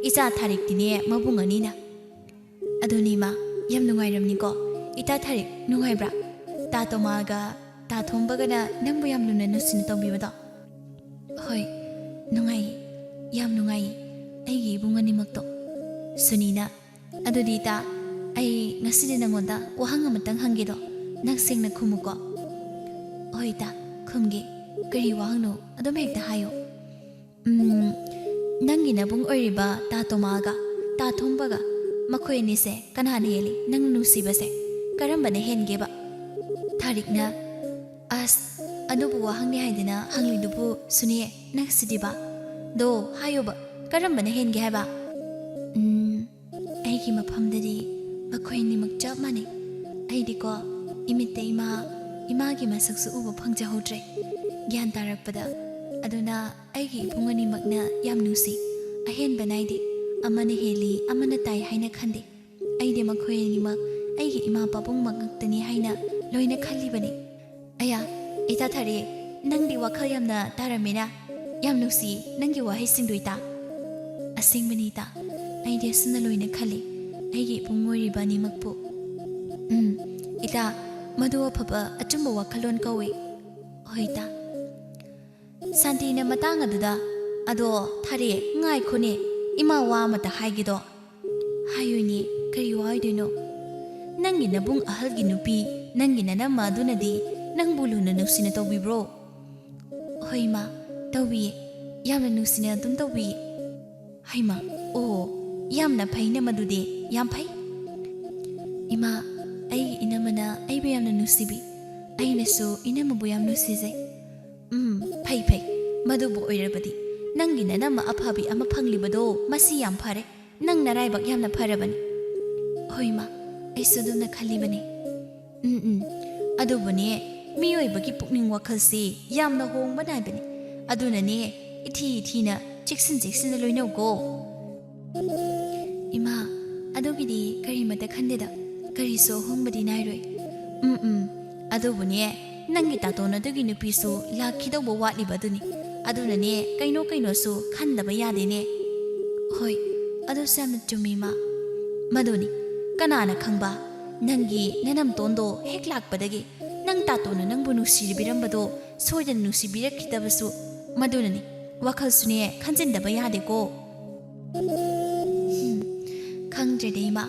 ꯏꯆꯥ ꯊꯥꯔꯤꯛꯇꯤꯅꯦ ꯃꯕꯨꯡ ꯑꯅꯤꯅ꯫" "ꯑꯗꯨꯅꯤ ꯏꯃꯥ, ꯌꯥꯝ ꯅꯨꯡꯉꯥꯏꯔꯝꯅꯤꯀꯣ꯫ ꯏꯇꯥ ꯊꯥꯔꯤꯛ, ꯅꯨꯡꯉꯥꯏꯕ꯭ꯔꯥ? ꯇꯥ ꯇꯣꯃꯥꯒ ꯇꯥ ꯊꯣꯝꯕꯒꯅ ꯅꯪꯕꯨ ꯌꯥꯝ ꯂꯨꯅ ꯅꯨꯡꯁꯤꯅ ꯇꯧꯕꯤꯕꯗꯣ?" "ꯍꯣꯏ, ꯅꯨꯡꯉꯥꯏꯌꯦ, ꯌꯥꯝ ꯅꯨꯡꯉꯥꯏꯌꯦ, ꯑꯩꯒꯤ ꯏꯕꯨꯡ ꯑꯅꯤꯃꯛꯇꯣ꯫" ꯁꯨꯅꯤꯅ, "ꯑꯗꯨꯗꯤ ꯏꯇꯥ, ꯑꯩ ꯉꯁꯤꯗꯤ ꯅꯪꯉꯣꯟꯗ ꯋꯥꯍꯪ ꯑꯃꯇꯪ ꯍꯪꯒꯦꯗꯣ, ꯅꯪ ꯁꯦꯡꯅ ꯈꯨꯝꯃꯨꯀꯣ꯫" "ꯍꯣꯏ ꯏꯇꯥ, ꯈꯨꯝꯒꯦ꯫ ꯀꯔꯤ ꯋꯥꯍꯪꯅꯣ? ꯑꯗꯨꯝ ꯍꯦꯛꯇ ꯍꯥꯏꯌꯣ꯫" "ꯎꯝ, ꯅꯪꯒꯤ ꯅꯕꯨꯡ ꯑꯣꯏꯔꯤꯕ ꯇꯥ ꯇꯣꯃꯥꯒ ꯇꯥ ꯊꯣꯝꯕꯒ, ꯃꯈꯣꯏ ꯑꯅꯤꯁꯦ ꯀꯅꯥꯅ ꯍꯦꯜꯂꯤ ꯅꯪ ꯅꯨꯡꯁꯤꯕꯁꯦ? ꯀꯔꯝꯕꯅ ꯍꯦꯟꯒꯦꯕ?" ꯊꯥꯔꯤꯛꯅ, "ꯑꯁ, ꯑꯗꯨꯕꯨ ꯋꯥꯍꯪꯅꯤ ꯍꯥꯏꯗꯅ ꯍꯪꯂꯤꯗꯨꯕꯨ ꯁꯨꯅꯤ, ꯅꯪ ꯁꯤꯗꯤꯕ? ꯗꯣ, ꯍꯥꯏꯌꯣꯕ, ꯀꯔꯝꯕꯅ ꯍꯦꯟꯒꯦ ꯍꯥꯏꯕ?" "ꯎꯝ, ꯑꯩꯒꯤ ꯃꯐꯝꯗꯗꯤ ꯃꯈꯣꯏ ꯑꯅꯤꯃꯛ ꯆꯞ ꯃꯥꯟꯅꯩ꯫ ꯑꯩꯗꯤꯀꯣ, ꯏꯃꯤꯠꯇ ꯏꯃꯥ, ꯏꯃꯥꯒꯤ ꯃꯁꯛꯁꯨ ꯎꯕ ꯐꯪꯖꯍꯧꯗ꯭ꯔꯦ꯫ ꯒ꯭ꯌꯥꯟ ꯇꯥꯔꯛꯄꯗ, ꯑꯗꯨꯅ ꯑꯩꯒꯤ ꯏꯕꯨꯡ ꯑꯅꯤꯃꯛꯅ ꯌꯥꯝ ꯅꯨꯡꯁꯤ꯫ ꯑꯍꯦꯟꯕ ꯅꯥꯏꯗꯦ꯫ ꯑꯃꯅ ꯍꯦꯜꯂꯤ, ꯑꯃꯅ ꯇꯥꯏ ꯍꯥꯏꯅ ꯈꯟꯗꯦ꯫ ꯑꯩꯗꯤ ꯃꯈꯣꯏ ꯑꯅꯤꯃꯛ ꯑꯩꯒꯤ ꯏꯃꯥ ꯄꯥꯕꯨꯡꯃꯛ ꯉꯥꯛꯇꯅꯤ ꯍꯥꯏꯅ ꯂꯣꯏꯅ ꯈꯜꯂꯤꯕꯅꯤ꯫" "ꯑꯌꯥ, ꯏꯇꯥ ꯊꯥꯔꯤꯛ, ꯅꯪꯗꯤ ꯋꯥꯈꯜ ꯌꯥꯝꯅ ꯇꯥꯔꯝꯃꯤꯅ꯫ ꯌꯥꯝ ꯅꯨꯡꯁꯤ ꯅꯪꯒꯤ ꯋꯥꯍꯩꯁꯤꯡꯗꯨ, ꯏꯇꯥ꯫" "ꯑꯁꯦꯡꯕꯅꯤ, ꯏꯇꯥ꯫ ꯑꯩꯗꯤ ꯑꯁꯨꯝꯅ ꯂꯣꯏꯅ ꯈꯜꯂꯤ, ꯑꯩꯒꯤ ꯏꯕꯨꯡ ꯑꯣꯏꯔꯤꯕ ꯑꯅꯤꯃꯛꯄꯨ꯫" "ꯎꯝ, ꯏꯇꯥ, ꯃꯗꯨ ꯑꯐꯕ ꯑꯆꯨꯝꯕ ꯋꯥꯈꯜꯂꯣꯟ ꯀꯧꯏ꯫" "ꯍꯣꯏ, ꯏꯇꯥ꯫" ꯁꯥꯟꯇꯤꯅ ꯃꯇꯥꯡ ꯑꯗꯨꯗ, "ꯑꯗꯣ ꯊꯥꯔꯦ, ꯉꯥꯏꯈꯣꯅꯦ, ꯏꯃꯥ ꯋꯥ ꯑꯃꯇ ꯍꯥꯏꯒꯦꯗꯣ꯫" "ꯍꯥꯏꯌꯨꯅꯦ, ꯀꯔꯤ ꯋꯥ ꯑꯣꯏꯗꯣꯏꯅꯣ?" "ꯅꯪꯒꯤ ꯅꯕꯨꯡ ꯑꯍꯜꯒꯤ ꯅꯨꯄꯤ, ꯅꯪꯒꯤ ꯅꯅꯝꯃ ꯑꯗꯨꯅꯗꯤ ꯅꯪꯕꯨ ꯂꯨꯅ ꯅꯨꯡꯁꯤꯅ ꯇꯧꯕꯤꯕ꯭ꯔꯣ?" "ꯍꯣꯏ ꯏꯃꯥ, ꯇꯧꯕꯤꯌꯦ, ꯌꯥꯝꯅ ꯅꯨꯡꯁꯤꯅ ꯑꯗꯨꯝ ꯇꯧꯕꯤꯌꯦ꯫" "ꯍꯩꯃꯥ, ꯑꯣ, ꯌꯥꯝꯅ ꯐꯩꯅ ꯃꯗꯨꯗꯤ, ꯌꯥꯝ ꯐꯩ꯫" "ꯏꯃꯥ, ꯑꯩꯒꯤ ꯏꯅꯝꯃꯅ ꯑꯩꯕꯨ ꯌꯥꯝꯅ ꯅꯨꯡꯁꯤꯕꯤ, ꯑꯩꯅꯁꯨ ꯏꯅꯝꯃꯕꯨ ꯌꯥꯝ ꯅꯨꯡꯁꯤꯖꯩ꯫" "ꯎꯝ, ꯐꯩ ꯐꯩ, ꯃꯗꯨꯕꯨ ꯑꯣꯏꯔꯕꯗꯤ ꯅꯪꯒꯤ ꯅꯅꯝꯃ ꯑꯐꯕꯤ ꯑꯃ ꯐꯪꯂꯤꯕꯗꯣ ꯃꯁꯤ ꯌꯥꯝ ꯐꯔꯦ, ꯅꯪ ꯅꯔꯥꯏꯕꯛ ꯌꯥꯝꯅ ꯐꯔꯕꯅꯤ꯫" "ꯍꯣꯏ ꯏꯃꯥ, ꯑꯩꯁꯨ ꯑꯗꯨꯝꯅ ꯈꯜꯂꯤꯕꯅꯤ꯫" "ꯎꯝ ꯎꯝ, ꯑꯗꯨꯕꯨꯅꯦ, ꯃꯤꯑꯣꯏꯕꯒꯤ ꯄꯨꯛꯅꯤꯡ ꯋꯥꯈꯜꯁꯤ ꯌꯥꯝꯅ ꯍꯣꯡꯕ ꯅꯥꯏꯕꯅꯤ, ꯑꯗꯨꯅꯅꯦ ꯏꯊꯤ ꯏꯊꯤꯅ ꯆꯦꯛꯁꯤꯟ ꯆꯦꯛꯁꯤꯟꯅ ꯂꯣꯏꯅꯧꯀꯣ꯫" "ꯏꯃꯥ, ꯑꯗꯨꯒꯤꯗꯤ ꯀꯔꯤꯃꯇ ꯈꯟꯗꯦꯗ, ꯀꯔꯤꯁꯨ ꯑꯍꯣꯡꯕꯗꯤ ꯅꯥꯏꯔꯣꯏ꯫" "ꯎꯝ ꯎꯝ, ꯑꯗꯨꯕꯨꯅꯦ, ꯅꯪꯒꯤ ꯇꯥꯇꯣꯟ ꯑꯗꯨꯒꯤ ꯅꯨꯄꯤꯁꯨ ꯂꯥꯛꯈꯤꯗꯧꯕ ꯋꯥꯠꯂꯤꯕ ꯑꯗꯨꯅꯤ, ꯑꯗꯨꯅꯅꯦ ꯀꯩꯅꯣ ꯀꯩꯅꯣꯁꯨ ꯈꯟꯗꯕ ꯌꯥꯗꯦꯅꯦ꯫" "ꯍꯣꯏ, ꯑꯗꯨꯁꯨ ꯌꯥꯝꯅ ꯆꯨꯝꯃꯤ ꯏꯃꯥ꯫" "ꯃꯗꯨꯅꯤ, ꯀꯅꯥꯅ ꯈꯪꯕ, ꯅꯪꯒꯤ ꯅꯅꯝꯇꯣꯟꯗꯣ ꯍꯦꯛ ꯂꯥꯛꯄꯗꯒꯤ ꯅꯪ ꯇꯥꯇꯣꯟꯅ ꯅꯪꯕꯨ ꯅꯨꯡꯁꯤꯕꯤꯔꯝꯕꯗꯣ ꯁꯣꯏꯗꯅ ꯅꯨꯡꯁꯤꯕꯤꯔꯛꯈꯤꯗꯕꯁꯨ꯫ ꯃꯗꯨꯅꯅꯤ, ꯋꯥꯈꯜꯁꯨꯅꯦ ꯈꯟꯖꯤꯟꯗꯕ ꯌꯥꯗꯦꯀꯣ꯫" "ꯍꯝ, ꯈꯪꯗ꯭ꯔꯦꯗ ꯏꯃꯥ,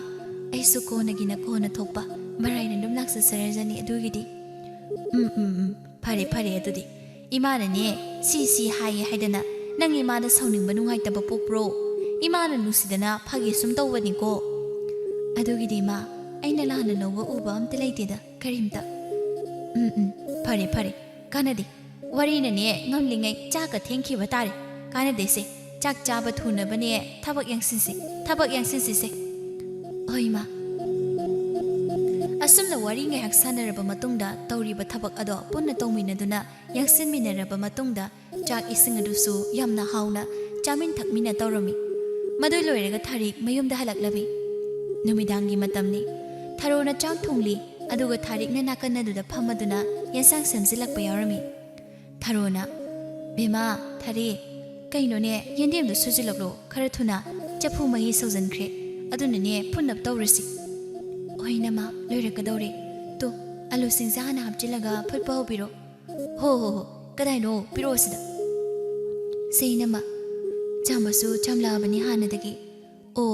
ꯑꯩꯁꯨ ꯀꯣꯟꯅꯒꯤꯅ ꯀꯣꯟꯅ ꯊꯣꯛꯄ ꯃꯔꯥꯏꯅ ꯑꯗꯨꯝ ꯂꯥꯛꯆꯁꯔꯖꯅꯤ ꯑꯗꯨꯒꯤꯗꯤ꯫" "ꯎꯝ ꯎꯝ ꯎꯝ, ꯐꯔꯦ ꯐꯔꯦ ꯑꯗꯨꯗꯤ꯫ ꯏꯃꯥꯅꯅꯦ ꯁꯤ ꯁꯤ ꯍꯥꯏꯌꯦ ꯍꯥꯏꯗꯅ ꯅꯪ ꯏꯃꯥꯗ ꯁꯥꯎꯅꯤꯡꯕ ꯅꯨꯡꯉꯥꯏꯇꯕ ꯄꯣꯛꯄ꯭ꯔꯣ? ꯏꯃꯥꯅ ꯅꯨꯡꯁꯤꯗꯅ ꯐꯥꯒꯤ ꯁꯨꯝ ꯇꯧꯕꯅꯤꯀꯣ꯫" "ꯑꯗꯨꯒꯤꯗꯤ ꯏꯃꯥ, ꯑꯩꯅ ꯂꯥꯟꯅ ꯂꯧꯕ ꯎꯕ ꯑꯝꯇ ꯂꯩꯇꯦꯗ, ꯀꯔꯤꯝꯇ꯫" "ꯎꯝ ꯎꯝ, ꯐꯔꯦ ꯐꯔꯦ, ꯀꯥꯟꯅꯗꯦ꯫ ꯋꯥꯔꯤꯅꯅꯦ ꯉꯝꯂꯤꯉꯩ ꯆꯥꯛꯀ ꯊꯦꯡꯈꯤꯕ ꯇꯥꯔꯦ꯫ ꯀꯥꯟꯅꯗꯦꯁꯦ, ꯆꯥꯛ ꯆꯥꯕ ꯊꯨꯅꯕꯅꯦ ꯊꯕꯛ ꯌꯥꯡꯁꯤꯟꯁꯤ, ꯊꯕꯛ ꯌꯥꯡꯁꯤꯟꯁꯤꯁꯦ꯫" "ꯍꯣꯏ ꯏꯃꯥ꯫" ꯑꯁꯨꯝꯅ ꯋꯥꯔꯤ ꯉꯥꯏꯍꯥꯛ ꯁꯥꯟꯅꯔꯕ ꯃꯇꯨꯡꯗ ꯇꯧꯔꯤꯕ ꯊꯕꯛ ꯑꯗꯣ ꯄꯨꯟꯅ ꯇꯧꯃꯤꯟꯅꯗꯨꯅ ꯌꯥꯡꯁꯤꯟꯃꯤꯟꯅꯔꯕ ꯃꯇꯨꯡꯗ ꯆꯥꯛ ꯏꯁꯤꯡ ꯑꯗꯨꯁꯨ ꯌꯥꯝꯅ ꯍꯥꯎꯅ ꯆꯥꯃꯤꯟ ꯊꯛꯃꯤꯟꯅ ꯇꯧꯔꯝꯃꯤ꯫ ꯃꯗꯨ ꯂꯣꯏꯔꯒ ꯊꯥꯔꯤꯛ ꯃꯌꯨꯝꯗ ꯍꯜꯂꯛꯂꯝꯃꯤ꯫ ꯅꯨꯃꯤꯗꯥꯡꯒꯤ ꯃꯇꯝꯅꯤ꯫ ꯊꯔꯣꯅ ꯆꯥꯛ ꯊꯣꯡꯂꯤ, ꯑꯗꯨꯒ ꯊꯥꯔꯤꯛꯅ ꯅꯥꯀꯟ ꯑꯗꯨꯗ ꯐꯝꯃꯗꯨꯅ ꯌꯦꯟꯁꯥꯡ ꯁꯦꯝꯖꯤꯜꯂꯛꯄ ꯌꯥꯎꯔꯝꯃꯤ꯫ ꯊꯔꯣꯅ, "ꯕꯦꯝꯃ, ꯊꯥꯔꯤ, ꯀꯩꯅꯣꯅꯦ, ꯌꯦꯟꯗꯦꯝꯗꯨ ꯁꯨꯖꯤꯜꯂꯛꯂꯣ, ꯈꯔ ꯊꯨꯅ, ꯆꯐꯨ ꯃꯍꯤ ꯁꯧꯖꯤꯟꯈ꯭ꯔꯦ, ꯑꯗꯨꯅꯅꯦ ꯐꯨꯠꯅꯕ ꯇꯧꯔꯁꯤ꯫" "ꯍꯣꯏ ꯅꯃꯥ, ꯂꯣꯏꯔꯛꯀꯗꯧꯔꯦ꯫ ꯇꯣ, ꯑꯂꯨꯁꯤꯡꯁꯦ ꯍꯥꯟꯅ ꯍꯥꯞꯆꯤꯜꯂꯒ ꯐꯨꯠꯄ ꯍꯧꯕꯤꯔꯣ꯫" "ꯍꯣ ꯍꯣ ꯍꯣ, ꯀꯗꯥꯏꯅꯣ? ꯄꯤꯔꯛꯑꯣ ꯁꯤꯗ꯫" ꯁꯦ ꯏꯅꯝꯃ, ꯆꯥꯝꯕꯁꯨ ꯆꯥꯝꯂꯛꯑꯕꯅꯤ ꯍꯥꯟꯅꯗꯒꯤ꯫ ꯑꯣ,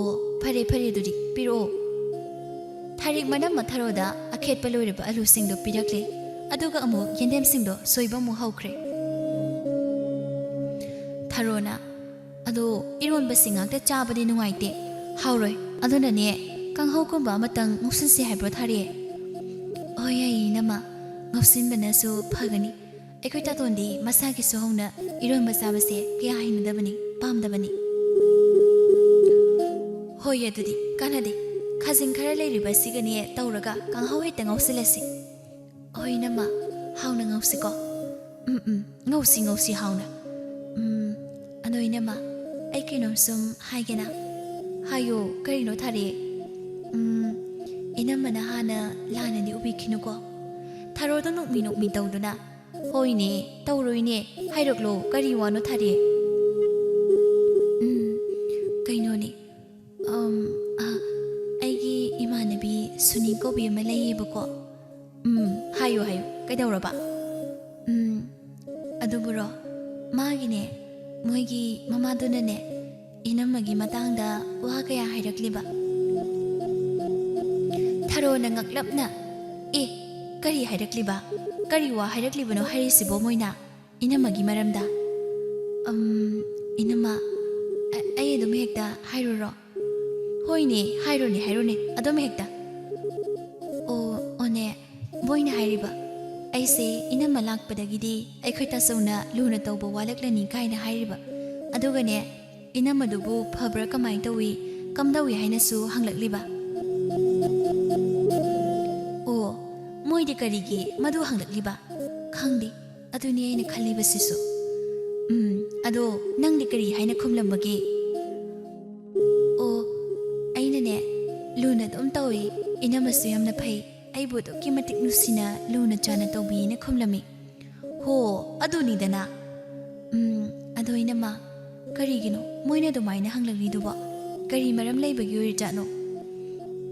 ꯐꯔꯦ ꯐꯔꯦ, ꯑꯗꯨꯗꯤ ꯄꯤꯔꯛꯑꯣ꯫ ꯊꯥꯔꯤꯛ ꯃꯅꯝꯃ ꯊꯔꯣꯗ ꯑꯈꯦꯠꯄ ꯂꯣꯏꯔꯕ ꯑꯂꯨꯁꯤꯡꯗꯣ ꯄꯤꯔꯛꯂꯦ꯫ ꯑꯗꯨꯒ ꯑꯃꯨꯛ ꯌꯦꯟꯗꯦꯝꯁꯤꯡꯗꯣ ꯁꯣꯏꯕ ꯑꯃꯨꯛ ꯍꯧꯈ꯭ꯔꯦ꯫ ꯊꯔꯣꯅ, "ꯑꯗꯣ ꯏꯔꯣꯟꯕꯁꯤ ꯉꯥꯛꯇ ꯆꯥꯕꯗꯤ ꯅꯨꯡꯉꯥꯏꯇꯦ, ꯍꯥꯎꯔꯣꯏ, ꯑꯗꯨꯅꯅꯦ ꯀꯥꯡꯍꯧꯒꯨꯝꯕ ꯑꯃꯇꯪ ꯉꯧꯁꯤꯟꯁꯤ ꯍꯥꯏꯕ꯭ꯔꯣ ꯊꯥꯔꯤ?" "ꯍꯣꯏ ꯌꯥꯏꯌꯦ ꯏꯅꯝꯃ, ꯉꯧꯁꯤꯟꯕꯅꯁꯨ ꯐꯒꯅꯤ꯫ ꯑꯩꯈꯣꯏ ꯇꯥꯇꯣꯟꯗꯤ ꯃꯁꯥꯒꯤꯁꯨ ꯍꯧꯅ ꯏꯔꯣꯟꯕ ꯆꯥꯕꯁꯦ ꯀꯌꯥ ꯍꯩꯅꯗꯕꯅꯤ, ꯄꯥꯝꯗꯕꯅꯤ꯫" "ꯍꯣꯏ ꯑꯗꯨꯗꯤ ꯀꯥꯟꯅꯗꯦ, ꯈꯥꯖꯤꯡ ꯈꯔ ꯂꯩꯔꯤꯕ ꯑꯁꯤꯒꯅꯦ ꯇꯧꯔꯒ ꯀꯥꯡꯍꯧ ꯍꯦꯛꯇ ꯉꯧꯁꯤꯜꯂꯁꯤ꯫" "ꯍꯣꯏ ꯏꯅꯝꯃ, ꯍꯥꯎꯅ ꯉꯧꯁꯤꯀꯣ꯫" "ꯎꯝ ꯎꯝ, ꯉꯧꯁꯤ ꯉꯧꯁꯤ ꯍꯥꯎꯅ꯫ ꯎꯝ, ꯑꯗꯣ ꯏꯅꯝꯃ, ꯑꯩ ꯀꯩꯅꯣꯝ ꯁꯨꯝ ꯍꯥꯏꯒꯦꯅ꯫" "ꯍꯥꯏꯌꯣ, ꯀꯔꯤꯅꯣ ꯊꯥꯔꯤ?" "ꯎꯝ, ꯏꯅꯝꯃꯅ ꯍꯥꯟꯅ ꯂꯥꯟꯅꯗꯤ ꯎꯕꯤꯈꯤꯅꯨꯀꯣ꯫" ꯊꯔꯣꯗꯣ ꯅꯣꯛꯃꯤ ꯅꯣꯛꯃꯤ ꯇꯧꯗꯨꯅ, "ꯍꯣꯏꯅꯦ, ꯇꯧꯔꯣꯏꯅꯦ, ꯍꯥꯏꯔꯛꯂꯣ, ꯀꯔꯤ ꯋꯥꯅꯣ ꯊꯥꯔꯤ?" "ꯎꯝ, ꯀꯩꯅꯣꯅꯦ, ꯑꯝ, ꯑ, ꯑꯩꯒꯤ ꯏꯃꯥꯟꯅꯕꯤ ꯁꯨꯅꯤ ꯀꯧꯕꯤ ꯑꯃ ꯂꯩꯌꯦꯕꯀꯣ꯫" "ꯎꯝ, ꯍꯥꯏꯌꯨ ꯍꯥꯏꯌꯨ, ꯀꯩꯗꯧꯔꯕ?" "ꯎꯝ, ꯑꯗꯨꯕꯨꯔꯣ, ꯃꯥꯒꯤꯅꯦ, ꯃꯣꯏꯒꯤ ꯃꯃꯥꯗꯨꯅꯅꯦ, ꯏꯅꯝꯃꯒꯤ ꯃꯇꯥꯡꯗ ꯋꯥ ꯀꯌꯥ ꯍꯥꯏꯔꯛꯂꯤꯕ꯫" ꯊꯔꯣꯅ ꯉꯛꯂꯞꯅ, "ꯑꯦ, ꯀꯔꯤ ꯍꯥꯏꯔꯛꯂꯤꯕ? ꯀꯔꯤ ꯋꯥ ꯍꯥꯏꯔꯛꯂꯤꯕꯅꯣ ꯍꯥꯏꯔꯤꯁꯤꯕꯣ ꯃꯣꯏꯅ ꯏꯅꯝꯃꯒꯤ ꯃꯔꯝꯗ?" "ꯑꯝ, ꯏꯅꯝꯃ, ꯑ-, ꯑꯩ ꯑꯗꯨꯝ ꯍꯦꯛꯇ ꯍꯥꯏꯔꯨꯔꯣ?" "ꯍꯣꯏꯅꯦ, ꯍꯥꯏꯔꯣꯅꯦ, ꯍꯥꯏꯔꯣꯅꯦ, ꯑꯗꯨꯝ ꯍꯦꯛꯇ꯫" "ꯑꯣ, ꯑꯣꯅꯦ, ꯃꯣꯏꯅ ꯍꯥꯏꯔꯤꯕ, ꯑꯩꯁꯦ ꯏꯅꯝꯃ ꯂꯥꯛꯄꯗꯒꯤꯗꯤ ꯑꯩꯈꯣꯏ ꯇꯥꯆꯧꯅ ꯂꯨꯅ ꯇꯧꯕ ꯋꯥꯠꯂꯛꯂꯅꯤ ꯀꯥꯏꯅ ꯍꯥꯏꯔꯤꯕ꯫ ꯑꯗꯨꯒꯅꯦ, ꯏꯅꯝꯃꯗꯨꯕꯨ ꯐꯕ꯭ꯔꯥ ꯀꯃꯥꯏꯅ ꯇꯧꯏ, ꯀꯝꯗꯧꯏ ꯍꯥꯏꯅꯁꯨ ꯍꯪꯂꯛꯂꯤꯕ꯫" "ꯑꯣ, ꯃꯣꯏꯗꯤ ꯀꯔꯤꯒꯤ ꯃꯗꯨ ꯍꯪꯂꯛꯂꯤꯕ? ꯈꯪꯗꯦ, ꯑꯗꯨꯅꯤ ꯑꯩꯅ ꯈꯜꯂꯤꯕꯁꯤꯁꯨ꯫ ꯎꯝ, ꯑꯗꯣ ꯅꯪꯗꯤ ꯀꯔꯤ ꯍꯥꯏꯅ ꯈꯨꯝꯂꯝꯕꯒꯦ?" "ꯑꯣ, ꯑꯩꯅꯅꯦ, ꯂꯨꯅ ꯑꯗꯨꯝ ꯇꯧꯏ, ꯏꯅꯝꯃꯁꯨ ꯌꯥꯝꯅ ꯐꯩ, ꯑꯩꯕꯨ ꯑꯗꯨꯛꯀꯤ ꯃꯇꯤꯛ ꯅꯨꯡꯁꯤꯅ ꯂꯨꯅ ꯆꯥꯟꯅ ꯇꯧꯕꯤꯅ ꯈꯨꯝꯂꯝꯃꯤ꯫" "ꯍꯣ, ꯑꯗꯨꯅꯤꯗꯅ꯫ ꯎꯝ, ꯑꯗꯣ ꯏꯅꯝꯃ, ꯀꯔꯤꯒꯤꯅꯣ ꯃꯣꯏꯅ ꯑꯗꯨꯃꯥꯏꯅ ꯍꯪꯂꯛꯂꯤꯗꯨꯕꯣ? ꯀꯔꯤ ꯃꯔꯝ ꯂꯩꯕꯒꯤ ꯑꯣꯏꯔꯤꯖꯥꯠꯅꯣ?"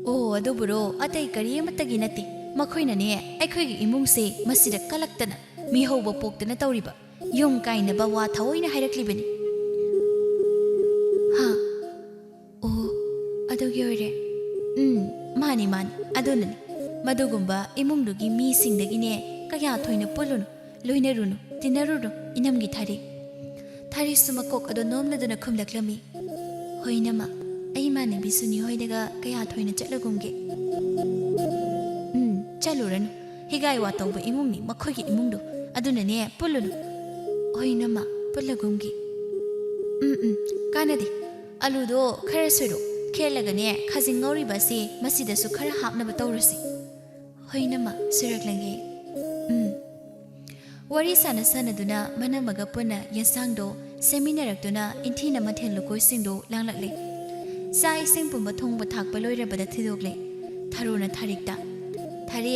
"ꯑꯣ, ꯑꯗꯨꯕꯨꯔꯣ, ꯑꯇꯩ ꯀꯔꯤ ꯑꯃꯠꯇꯒꯤ ꯅꯠꯇꯦ꯫ ꯃꯈꯣꯏꯅꯅꯦ, ꯑꯩꯈꯣꯏꯒꯤ ꯏꯃꯨꯡꯁꯦ ꯃꯁꯤꯗ ꯀꯂꯛꯇꯅ, ꯃꯤꯍꯧꯕ ꯄꯣꯛꯇꯅ ꯇꯧꯔꯤꯕ꯫ ꯌꯨꯝ ꯀꯥꯏꯅꯕ ꯋꯥ ꯊꯑꯣꯏꯅ ꯍꯥꯏꯔꯛꯂꯤꯕꯅꯤ꯫ ꯍꯥ? ꯑꯣ, ꯑꯗꯨꯒꯤ ꯑꯣꯏꯔꯦ꯫ ꯎꯝ, ꯃꯥꯅꯤ, ꯃꯥꯅꯤ, ꯑꯗꯨꯅꯅꯤ꯫ ꯃꯗꯨꯒꯨꯝꯕ ꯏꯃꯨꯡꯗꯨꯒꯤ ꯃꯤꯁꯤꯡꯗꯒꯤꯅꯦ ꯀꯌꯥ ꯊꯣꯏꯅ ꯄꯨꯜꯂꯨꯅꯨ, ꯂꯣꯏꯅꯔꯨꯅꯨ, ꯇꯤꯟꯅꯔꯨꯅꯨ, ꯏꯅꯝꯒꯤ ꯊꯥꯔꯤ꯫ ꯊꯥꯔꯤꯁꯨ ꯃꯀꯣꯛ ꯑꯗꯨ ꯅꯣꯝꯂꯗꯨꯅ ꯈꯨꯝꯂꯛꯂꯝꯃꯤ꯫ ꯍꯣꯏ, ꯏꯅꯝꯃ, ꯑꯩ ꯏꯃꯥꯟꯅꯕꯤ ꯁꯨꯅꯤ ꯍꯣꯏꯗꯒ ꯀꯌꯥ ꯊꯣꯏꯅ ꯆꯠꯂꯒꯨꯝꯒꯦ? ꯎꯝ, ꯆꯠꯂꯨꯔꯅꯨ꯫ ꯍꯤꯒꯥꯏ ꯋꯥ ꯇꯧꯕ ꯏꯃꯨꯡꯅꯤ ꯃꯈꯣꯏꯒꯤ ꯏꯃꯨꯡꯗꯨ꯫ ꯑꯗꯨꯅꯅꯦ, ꯄꯨꯜꯂꯨꯅꯨ꯫ ꯍꯣꯏ, ꯏꯅꯝꯃ, ꯄꯨꯜꯂꯒꯨꯝꯒꯦ꯫ ꯎꯝ, ꯎꯝ, ꯀꯥꯟꯅꯗꯦ꯫ ꯑꯂꯨꯗꯣ ꯈꯔ ꯁꯣꯏꯔꯣ꯫ ꯈꯦꯠꯂꯒꯅꯦ, ꯈꯥꯖꯤꯡ ꯉꯧꯔꯤꯕ ꯑꯁꯤ ꯃꯁꯤꯗꯁꯨ ꯈꯔ ꯍꯥꯞꯅꯕ ꯇꯧꯔꯁꯤ꯫ ꯍꯣꯏ, ꯏꯅꯝꯃ, ꯁꯣꯏꯔꯛꯂꯒꯦ꯫ ꯎꯝ꯫ ꯋꯥꯔꯤ ꯁꯥꯟꯅ ꯁꯥꯟꯅꯗꯨꯅ ꯃꯅꯝꯃꯒ ꯄꯨꯟꯅ ꯌꯦꯟꯁꯥꯡꯗꯣ ꯁꯦꯝꯃꯤꯟꯅꯔꯛꯇꯨꯅ ꯏꯟꯊꯤꯅ ꯃꯊꯦꯜ ꯂꯨꯀꯣꯏꯁꯤꯡꯗꯣ ꯂꯥꯡꯂꯛꯂꯦ꯫ ꯆꯥꯛ ꯏꯁꯤꯡ ꯄꯨꯝꯕ ꯊꯣꯡꯕ ꯊꯥꯛꯄ ꯂꯣꯏꯔꯕꯗ ꯊꯤꯗꯣꯛꯂꯦ꯫ ꯊꯔꯣꯅ ꯊꯥꯔꯤꯛꯇ, "ꯊꯥꯔꯤ,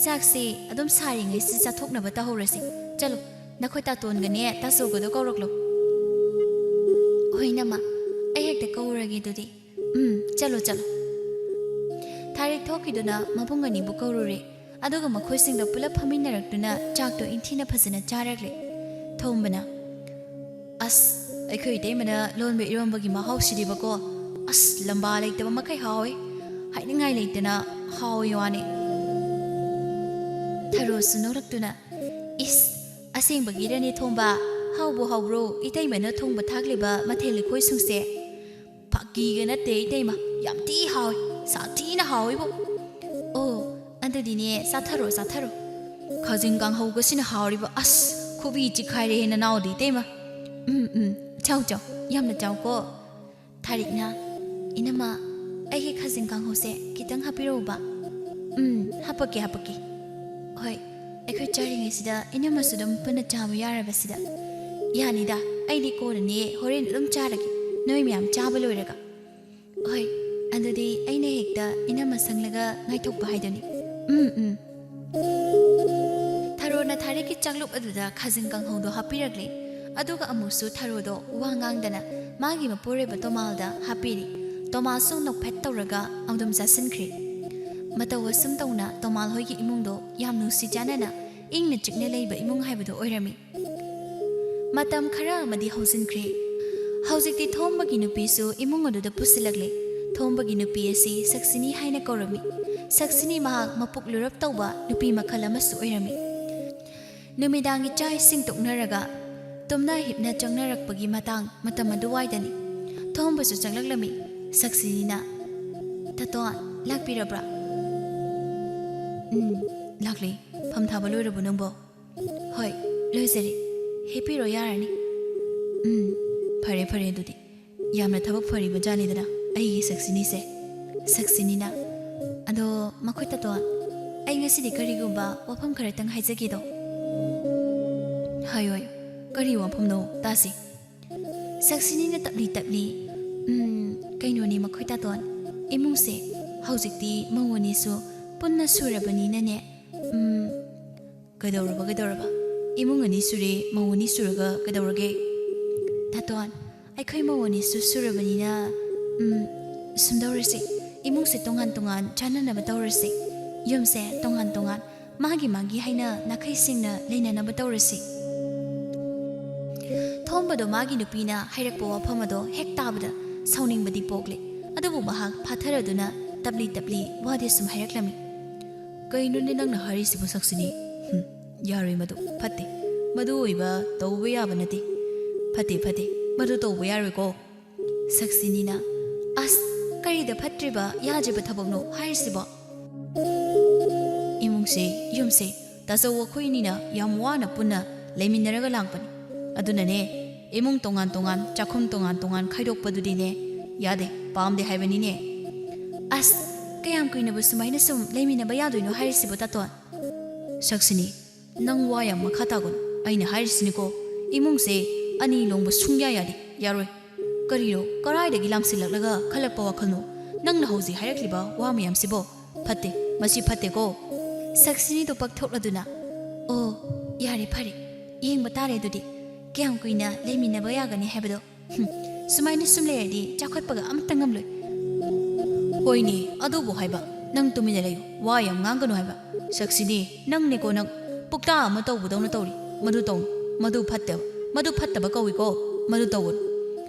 ꯆꯥꯛꯁꯤ ꯑꯗꯨꯝ ꯁꯥꯔꯤꯉꯩꯁꯤ ꯆꯥꯊꯣꯛꯅꯕ ꯇꯧꯍꯧꯔꯁꯤ꯫ ꯆꯠꯂꯨ, ꯅꯈꯣꯏ ꯇꯥꯇꯣꯟꯒꯅꯦ ꯇꯥꯆꯧꯒꯗꯣ ꯀꯧꯔꯛꯂꯣ꯫" "ꯍꯣꯏ, ꯏꯅꯝꯃ, ꯑꯩ ꯍꯦꯛꯇ ꯀꯧꯔꯒꯦ ꯑꯗꯨꯗꯤ꯫" "ꯎꯝ, ꯆꯠꯂꯣ, ꯆꯠꯂꯣ꯫" ꯊꯥꯔꯤꯛ ꯊꯣꯛꯈꯤꯗꯨꯅ ꯃꯕꯨꯡ ꯑꯅꯤꯕꯨ ꯀꯧꯔꯨꯔꯦ꯫ ꯑꯗꯨꯒ ꯃꯈꯣꯏꯁꯤꯡꯗ ꯄꯨꯂꯞ ꯐꯝꯃꯤꯟꯅꯔꯛꯇꯨꯅ ꯆꯥꯛꯇꯣ ꯏꯟꯊꯤꯅ ꯐꯖꯅ ꯆꯥꯔꯛꯂꯦ꯫ ꯊꯣꯝꯕꯅ, "ꯑꯁ, ꯑꯩꯈꯣꯏ ꯏꯇꯩꯃꯅ ꯂꯣꯟꯕ ꯏꯔꯣꯝꯕꯒꯤ ꯃꯍꯥꯎꯁꯤꯗꯤꯕꯀꯣ, ꯑꯁ, ꯂꯝꯕꯥ ꯂꯩꯇꯕ ꯃꯈꯩ ꯍꯥꯎꯋꯦ꯫ ꯍꯥꯏꯅꯤꯡꯉꯥꯏ ꯂꯩꯇꯅ ꯍꯥꯎꯋꯦ ꯋꯥꯅꯦ꯫" ꯊꯔꯣꯁꯨ ꯅꯣꯛꯂꯛꯇꯨꯅ, "ꯏꯁ, ꯑꯁꯦꯡꯕꯒꯤꯔꯅꯦ ꯊꯣꯝꯕ? ꯍꯥꯎꯕꯨ ꯍꯥꯎꯕ꯭ꯔꯣ ꯏꯇꯩꯃꯅ ꯊꯣꯡꯕ ꯊꯥꯛꯂꯤꯕ ꯃꯊꯦꯜ ꯂꯨꯀꯣꯏꯁꯤꯡꯁꯦ?" "ꯐꯥꯒꯤꯒ ꯅꯠꯇꯦ ꯏꯇꯩꯃ, ꯌꯥꯝ ꯊꯤ ꯍꯥꯎꯋꯤ, ꯁꯥꯊꯤꯅ ꯍꯥꯎꯋꯤꯕꯣ꯫" "ꯑꯣ, ꯑꯗꯨꯗꯤꯅꯦ, ꯆꯥꯊꯔꯣ, ꯆꯥꯊꯔꯣ꯫" "ꯈꯥꯖꯤꯡ ꯀꯥꯡꯍꯧꯒꯁꯤꯅ ꯍꯥꯎꯔꯤꯕ, ꯑꯁ, ꯈꯨꯕꯤ ꯆꯤꯛꯈꯥꯏꯔꯦꯍꯦ ꯅꯅꯥꯎꯗꯤ ꯏꯇꯩꯃ꯫" "ꯎꯝ, ꯎꯝ, ꯆꯥꯎ, ꯆꯥꯎ, ꯌꯥꯝꯅ ꯆꯥꯎꯀꯣ꯫" ꯊꯥꯔꯤꯛꯅ, "ꯏꯅꯝꯃ, ꯑꯩꯒꯤ ꯈꯥꯖꯤꯡ ꯀꯥꯡꯍꯧꯁꯦ ꯈꯤꯇꯪ ꯍꯥꯞꯄꯤꯔꯛꯎꯕ꯫" "ꯎꯝ, ꯍꯥꯞꯄꯛꯀꯦ, ꯍꯥꯞꯄꯛꯀꯦ꯫" "ꯍꯣꯏ, ꯑꯩꯈꯣꯏ ꯆꯥꯔꯤꯉꯩꯁꯤꯗ ꯏꯅꯝꯃꯁꯨ ꯑꯗꯨꯝ ꯄꯨꯟꯅ ꯆꯥꯕ ꯌꯥꯔꯕꯁꯤꯗ꯫" "ꯌꯥꯅꯤꯗ, ꯑꯩꯗꯤ ꯀꯣꯟꯅꯅꯦ, ꯍꯣꯔꯦꯟ ꯑꯗꯨꯝ ꯆꯥꯔꯒꯦ, ꯅꯣꯏ ꯃꯌꯥꯝ ꯆꯥꯕ ꯂꯣꯏꯔꯒ꯫" "ꯍꯣꯏ, ꯑꯗꯨꯗꯤ ꯑꯩꯅ ꯍꯦꯛꯇ ꯏꯅꯝꯃ ꯁꯪꯂꯒ ꯉꯥꯏꯊꯣꯛꯄ ꯍꯥꯏꯗꯨꯅꯤ꯫" "ꯎꯝ, ꯎꯝ꯫" ꯊꯔꯣꯅ ꯊꯥꯔꯤꯛꯀꯤ ꯆꯥꯛꯂꯨꯛ ꯑꯗꯨꯗ ꯈꯥꯖꯤꯡ ꯀꯥꯡꯍꯧꯗꯣ ꯍꯥꯞꯄꯤꯔꯛꯂꯦ꯫ ꯑꯗꯨꯒ ꯑꯃꯨꯛꯁꯨ ꯊꯔꯣꯗꯣ ꯋꯥ ꯉꯥꯡꯗꯅ ꯃꯥꯒꯤ ꯃꯄꯨꯔꯣꯏꯕ ꯇꯣꯃꯥꯜꯗ ꯍꯥꯞꯄꯤꯔꯦ꯫ ꯇꯣꯃꯥꯜꯁꯨ ꯅꯣꯛꯐꯦꯠ ꯇꯧꯔꯒ ꯑꯗꯨꯝ ꯆꯥꯁꯤꯟꯈ꯭ꯔꯦ꯫ ꯃꯇꯧ ꯑꯁꯨꯝ ꯇꯧꯅ ꯇꯣꯃꯥꯜ ꯍꯣꯏꯒꯤ ꯏꯃꯨꯡꯗꯣ ꯌꯥꯝ ꯅꯨꯡꯁꯤ ꯆꯥꯟꯅꯅ ꯏꯪꯅ ꯆꯤꯛꯅ ꯂꯩꯕ ꯏꯃꯨꯡ ꯍꯥꯏꯕꯗꯨ ꯑꯣꯏꯔꯝꯃꯤ꯫ ꯃꯇꯝ ꯈꯔ ꯑꯃꯗꯤ ꯍꯧꯖꯤꯟꯈ꯭ꯔꯦ꯫ ꯍꯧꯖꯤꯛꯇꯤ ꯊꯣꯝꯕꯒꯤ ꯅꯨꯄꯤꯁꯨ ꯏꯃꯨꯡ ꯑꯗꯨꯗ ꯄꯨꯁꯤꯜꯂꯛꯂꯦ꯫ ꯊꯣꯝꯕꯒꯤ ꯅꯨꯄꯤ ꯑꯁꯤ ꯁꯛꯁꯤꯅꯤ ꯍꯥꯏꯅ ꯀꯧꯔꯝꯃꯤ꯫ ꯁꯛꯁꯤꯅꯤ ꯃꯍꯥꯛ ꯃꯄꯨꯛ ꯂꯨꯔꯞ ꯇꯧꯕ ꯅꯨꯄꯤ ꯃꯈꯜ ꯑꯃꯁꯨ ꯑꯣꯏꯔꯝꯃꯤ꯫ ꯅꯨꯃꯤꯗꯥꯡꯒꯤ ꯆꯥꯛ ꯏꯁꯤꯡ ꯇꯣꯛꯅꯔꯒ ꯇꯨꯝꯅ ꯍꯤꯞꯅ ꯆꯪꯅꯔꯛꯄꯒꯤ ꯃꯇꯥꯡ ꯃꯇꯝ ꯑꯗꯨꯋꯥꯏꯗꯅꯤ꯫ ꯊꯣꯝꯕꯁꯨ ꯆꯪꯂꯛꯂꯝꯃꯤ꯫ ꯁꯛꯁꯤꯅꯤꯅ, "ꯇꯥꯇꯣꯟ, ꯂꯥꯛꯄꯤꯔꯕ꯭ꯔꯥ?" "ꯎꯝ, ꯂꯥꯛꯂꯦ꯫ ꯐꯝ ꯊꯥꯕ ꯂꯣꯏꯔꯕꯣ ꯅꯪꯕꯣ?" "ꯍꯣꯏ, ꯂꯣꯏꯖꯔꯦ꯫ ꯍꯤꯞꯄꯤꯔꯣ, ꯌꯥꯔꯅꯤ꯫" "ꯎꯝ, ꯐꯔꯦ, ꯐꯔꯦ ꯑꯗꯨꯗꯤ꯫ ꯌꯥꯝꯅ ꯊꯕꯛ ꯐꯔꯤꯕ ꯖꯥꯠꯅꯤꯗꯅ ꯑꯩꯒꯤ ꯁꯛꯁꯤꯅꯤꯁꯦ꯫" ꯁꯛꯁꯤꯅꯤꯅ, "ꯑꯗꯣ ꯃꯈꯣꯏ ꯇꯥꯇꯣꯟ, ꯑꯩ ꯉꯁꯤꯗꯤ ꯀꯔꯤꯒꯨꯝꯕ ꯋꯥꯐꯝ ꯈꯔꯇꯪ ꯍꯥꯏꯖꯒꯦꯗꯣ꯫" "ꯍꯥꯏꯌꯣ, ꯍꯥꯏꯌꯣ꯫ ꯀꯔꯤ ꯋꯥꯐꯝꯅꯣ ꯇꯥꯁꯤ꯫" ꯁꯛꯁꯤꯅꯤꯅ ꯇꯞꯂꯤ ꯇꯞꯂꯤ, "ꯎꯝ, ꯀꯩꯅꯣꯅꯤ ꯃꯈꯣꯏ ꯇꯥꯇꯣꯟ, ꯏꯃꯨꯡꯁꯦ ꯍꯧꯖꯤꯛꯇꯤ ꯃꯧ ꯑꯅꯤꯁꯨ ꯄꯨꯟꯅ ꯁꯨꯔꯕꯅꯤꯅꯅꯦ꯫" "ꯎꯝ, ꯀꯩꯗꯧꯔꯕ, ꯀꯩꯗꯧꯔꯕ? ꯏꯃꯨꯡ ꯑꯅꯤ ꯁꯨꯔꯦ, ꯃꯧ ꯑꯅꯤ ꯁꯨꯔꯒ ꯀꯩꯗꯧꯔꯒꯦ?" "ꯇꯥꯇꯣꯟ, ꯑꯩꯈꯣꯏ ꯃꯧ ꯑꯅꯤꯁꯨ ꯁꯨꯔꯕꯅꯤꯅ, ꯎꯝ, ꯁꯨꯝ ꯇꯧꯔꯁꯤ꯫ ꯏꯃꯨꯡꯁꯦ ꯇꯣꯉꯥꯟ ꯇꯣꯉꯥꯟ ꯆꯥꯟꯅꯅꯕ ꯇꯧꯔꯁꯤ꯫ ꯌꯨꯝꯁꯦ ꯇꯣꯉꯥꯟ ꯇꯣꯉꯥꯟ, ꯃꯥꯒꯤ ꯃꯥꯒꯤ ꯍꯥꯏꯅ ꯅꯥꯈꯩ ꯁꯦꯡꯅ ꯂꯩꯅꯅꯕ ꯇꯧꯔꯁꯤ꯫" ꯊꯣꯝꯕꯗꯣ ꯃꯥꯒꯤ ꯅꯨꯄꯤꯅ ꯍꯥꯏꯔꯛꯄ ꯋꯥꯐꯝ ꯑꯗꯣ ꯍꯦꯛ ꯇꯥꯕꯗ ꯁꯥꯎꯅꯤꯡꯕꯗꯤ ꯄꯣꯛꯂꯦ꯫ ꯑꯗꯨꯕꯨ ꯃꯍꯥꯛ ꯐꯥꯊꯔꯗꯨꯅ ꯇꯞꯂꯤ ꯇꯞꯂꯤ ꯋꯥꯗꯤ ꯁꯨꯝ ꯍꯥꯏꯔꯛꯂꯝꯃꯤ꯫ "ꯀꯩꯅꯣꯅꯦ ꯅꯪꯅ ꯍꯥꯏꯔꯤꯁꯤꯕꯨ ꯁꯛꯁꯤꯅꯤ? ꯍꯨꯝ, ꯌꯥꯔꯣꯏ ꯃꯗꯨ, ꯐꯠꯇꯦ꯫ ꯃꯗꯨ ꯑꯣꯏꯕ ꯇꯧꯕ ꯌꯥꯕ ꯅꯠꯇꯦ꯫ ꯐꯠꯇꯦ, ꯐꯠꯇꯦ, ꯃꯗꯨ ꯇꯧꯕ ꯌꯥꯔꯣꯏꯀꯣ꯫" ꯁꯛꯁꯤꯅꯤꯅ, "ꯑꯁ, ꯀꯔꯤꯗ ꯐꯠꯇ꯭ꯔꯤꯕ ꯌꯥꯗ꯭ꯔꯤꯕ ꯊꯕꯛꯅꯣ ꯍꯥꯏꯔꯤꯁꯤꯕꯣ? ꯏꯃꯨꯡꯁꯦ, ꯌꯨꯝꯁꯦ ꯇꯥꯆꯧ ꯑꯩꯈꯣꯏꯅꯤꯅ ꯌꯥꯝ ꯋꯥꯅ ꯄꯨꯟꯅ ꯂꯩꯃꯤꯟꯅꯔꯒ ꯂꯥꯛꯄꯅꯤ꯫ ꯑꯗꯨꯅꯅꯦ, ꯏꯃꯨꯡ ꯇꯣꯉꯥꯟ ꯇꯣꯉꯥꯟ, ꯆꯥꯛꯈꯨꯝ ꯇꯣꯉꯥꯟ ꯇꯣꯉꯥꯟ ꯈꯥꯏꯗꯣꯛꯄꯗꯨꯗꯤꯅꯦ, ꯌꯥꯗꯦ, ꯄꯥꯝꯗꯦ ꯍꯥꯏꯕꯅꯤꯅꯦ꯫" "ꯑꯁ, ꯀꯌꯥꯝ ꯀꯨꯏꯅꯕꯨ ꯁꯨꯃꯥꯏꯅ ꯁꯨꯝ ꯂꯩꯃꯤꯟꯅꯕ ꯌꯥꯗꯣꯏꯅꯣ ꯍꯥꯏꯔꯤꯁꯤꯕꯣ, ꯇꯥꯇꯣꯟ?" "ꯁꯛꯁꯤꯅꯤ, ꯅꯪ ꯋꯥ ꯌꯥꯝ ꯃꯈꯥ ꯇꯥꯒꯅꯨ꯫ ꯑꯩꯅ ꯍꯥꯏꯔꯤꯁꯤꯅꯤꯀꯣ, ꯏꯃꯨꯡꯁꯦ ꯑꯅꯤ ꯂꯣꯡꯕ ꯁꯨꯡꯌꯥ ꯌꯥꯗꯦ, ꯌꯥꯔꯣꯏ꯫ ꯀꯔꯤꯅꯣ, ꯀꯔꯥꯏꯗꯒꯤ ꯂꯥꯝꯁꯤꯜꯂꯛꯂꯒ ꯈꯜꯂꯛꯄ ꯋꯥꯈꯜꯅꯣ? ꯅꯪꯅ ꯍꯧꯖꯤꯛ ꯍꯥꯏꯔꯛꯂꯤꯕ ꯋꯥ ꯃꯌꯥꯝꯁꯤꯕꯣ? ꯐꯠꯇꯦ, ꯃꯁꯤ ꯐꯠꯇꯦꯀꯣ꯫" ꯁꯛꯁꯤꯅꯤꯗꯣ ꯄꯛꯊꯣꯛꯂꯗꯨꯅ, "ꯑꯣ, ꯌꯥꯔꯦ, ꯐꯔꯦ, ꯌꯦꯡꯕ ꯇꯥꯔꯦ ꯑꯗꯨꯗꯤ, ꯀꯌꯥꯝ ꯀꯨꯏꯅ ꯂꯩꯃꯤꯟꯅꯕ ꯌꯥꯒꯅꯤ ꯍꯥꯏꯕꯗꯣ꯫ ꯍꯨꯝ, ꯁꯨꯃꯥꯏꯅ ꯁꯨꯝ ꯂꯩꯔꯗꯤ ꯆꯥꯎꯈꯠꯄꯒ ꯑꯃꯠꯇ ꯉꯝꯂꯣꯏ꯫" "ꯍꯣꯏꯅꯦ, ꯑꯗꯨꯕꯨ ꯍꯥꯏꯕ, ꯅꯪ ꯇꯨꯃꯤꯟꯅ ꯂꯩꯌꯨ, ꯋꯥ ꯌꯥꯝ ꯉꯥꯡꯒꯅꯨ ꯍꯥꯏꯕ꯫ ꯁꯛꯁꯤꯅꯤ, ꯅꯪꯅꯦꯀꯣ ꯅꯪ, ꯄꯨꯛꯇꯥ ꯑꯃ ꯇꯧꯕꯗꯧꯅ ꯇꯧꯔꯤ꯫ ꯃꯗꯨ ꯇꯧꯅꯨ, ꯃꯗꯨ ꯐꯠꯇꯦꯕ꯫ ꯃꯗꯨ ꯐꯠꯇꯕ ꯀꯧꯏꯀꯣ꯫ ꯃꯗꯨ ꯇꯧꯒꯅꯨ꯫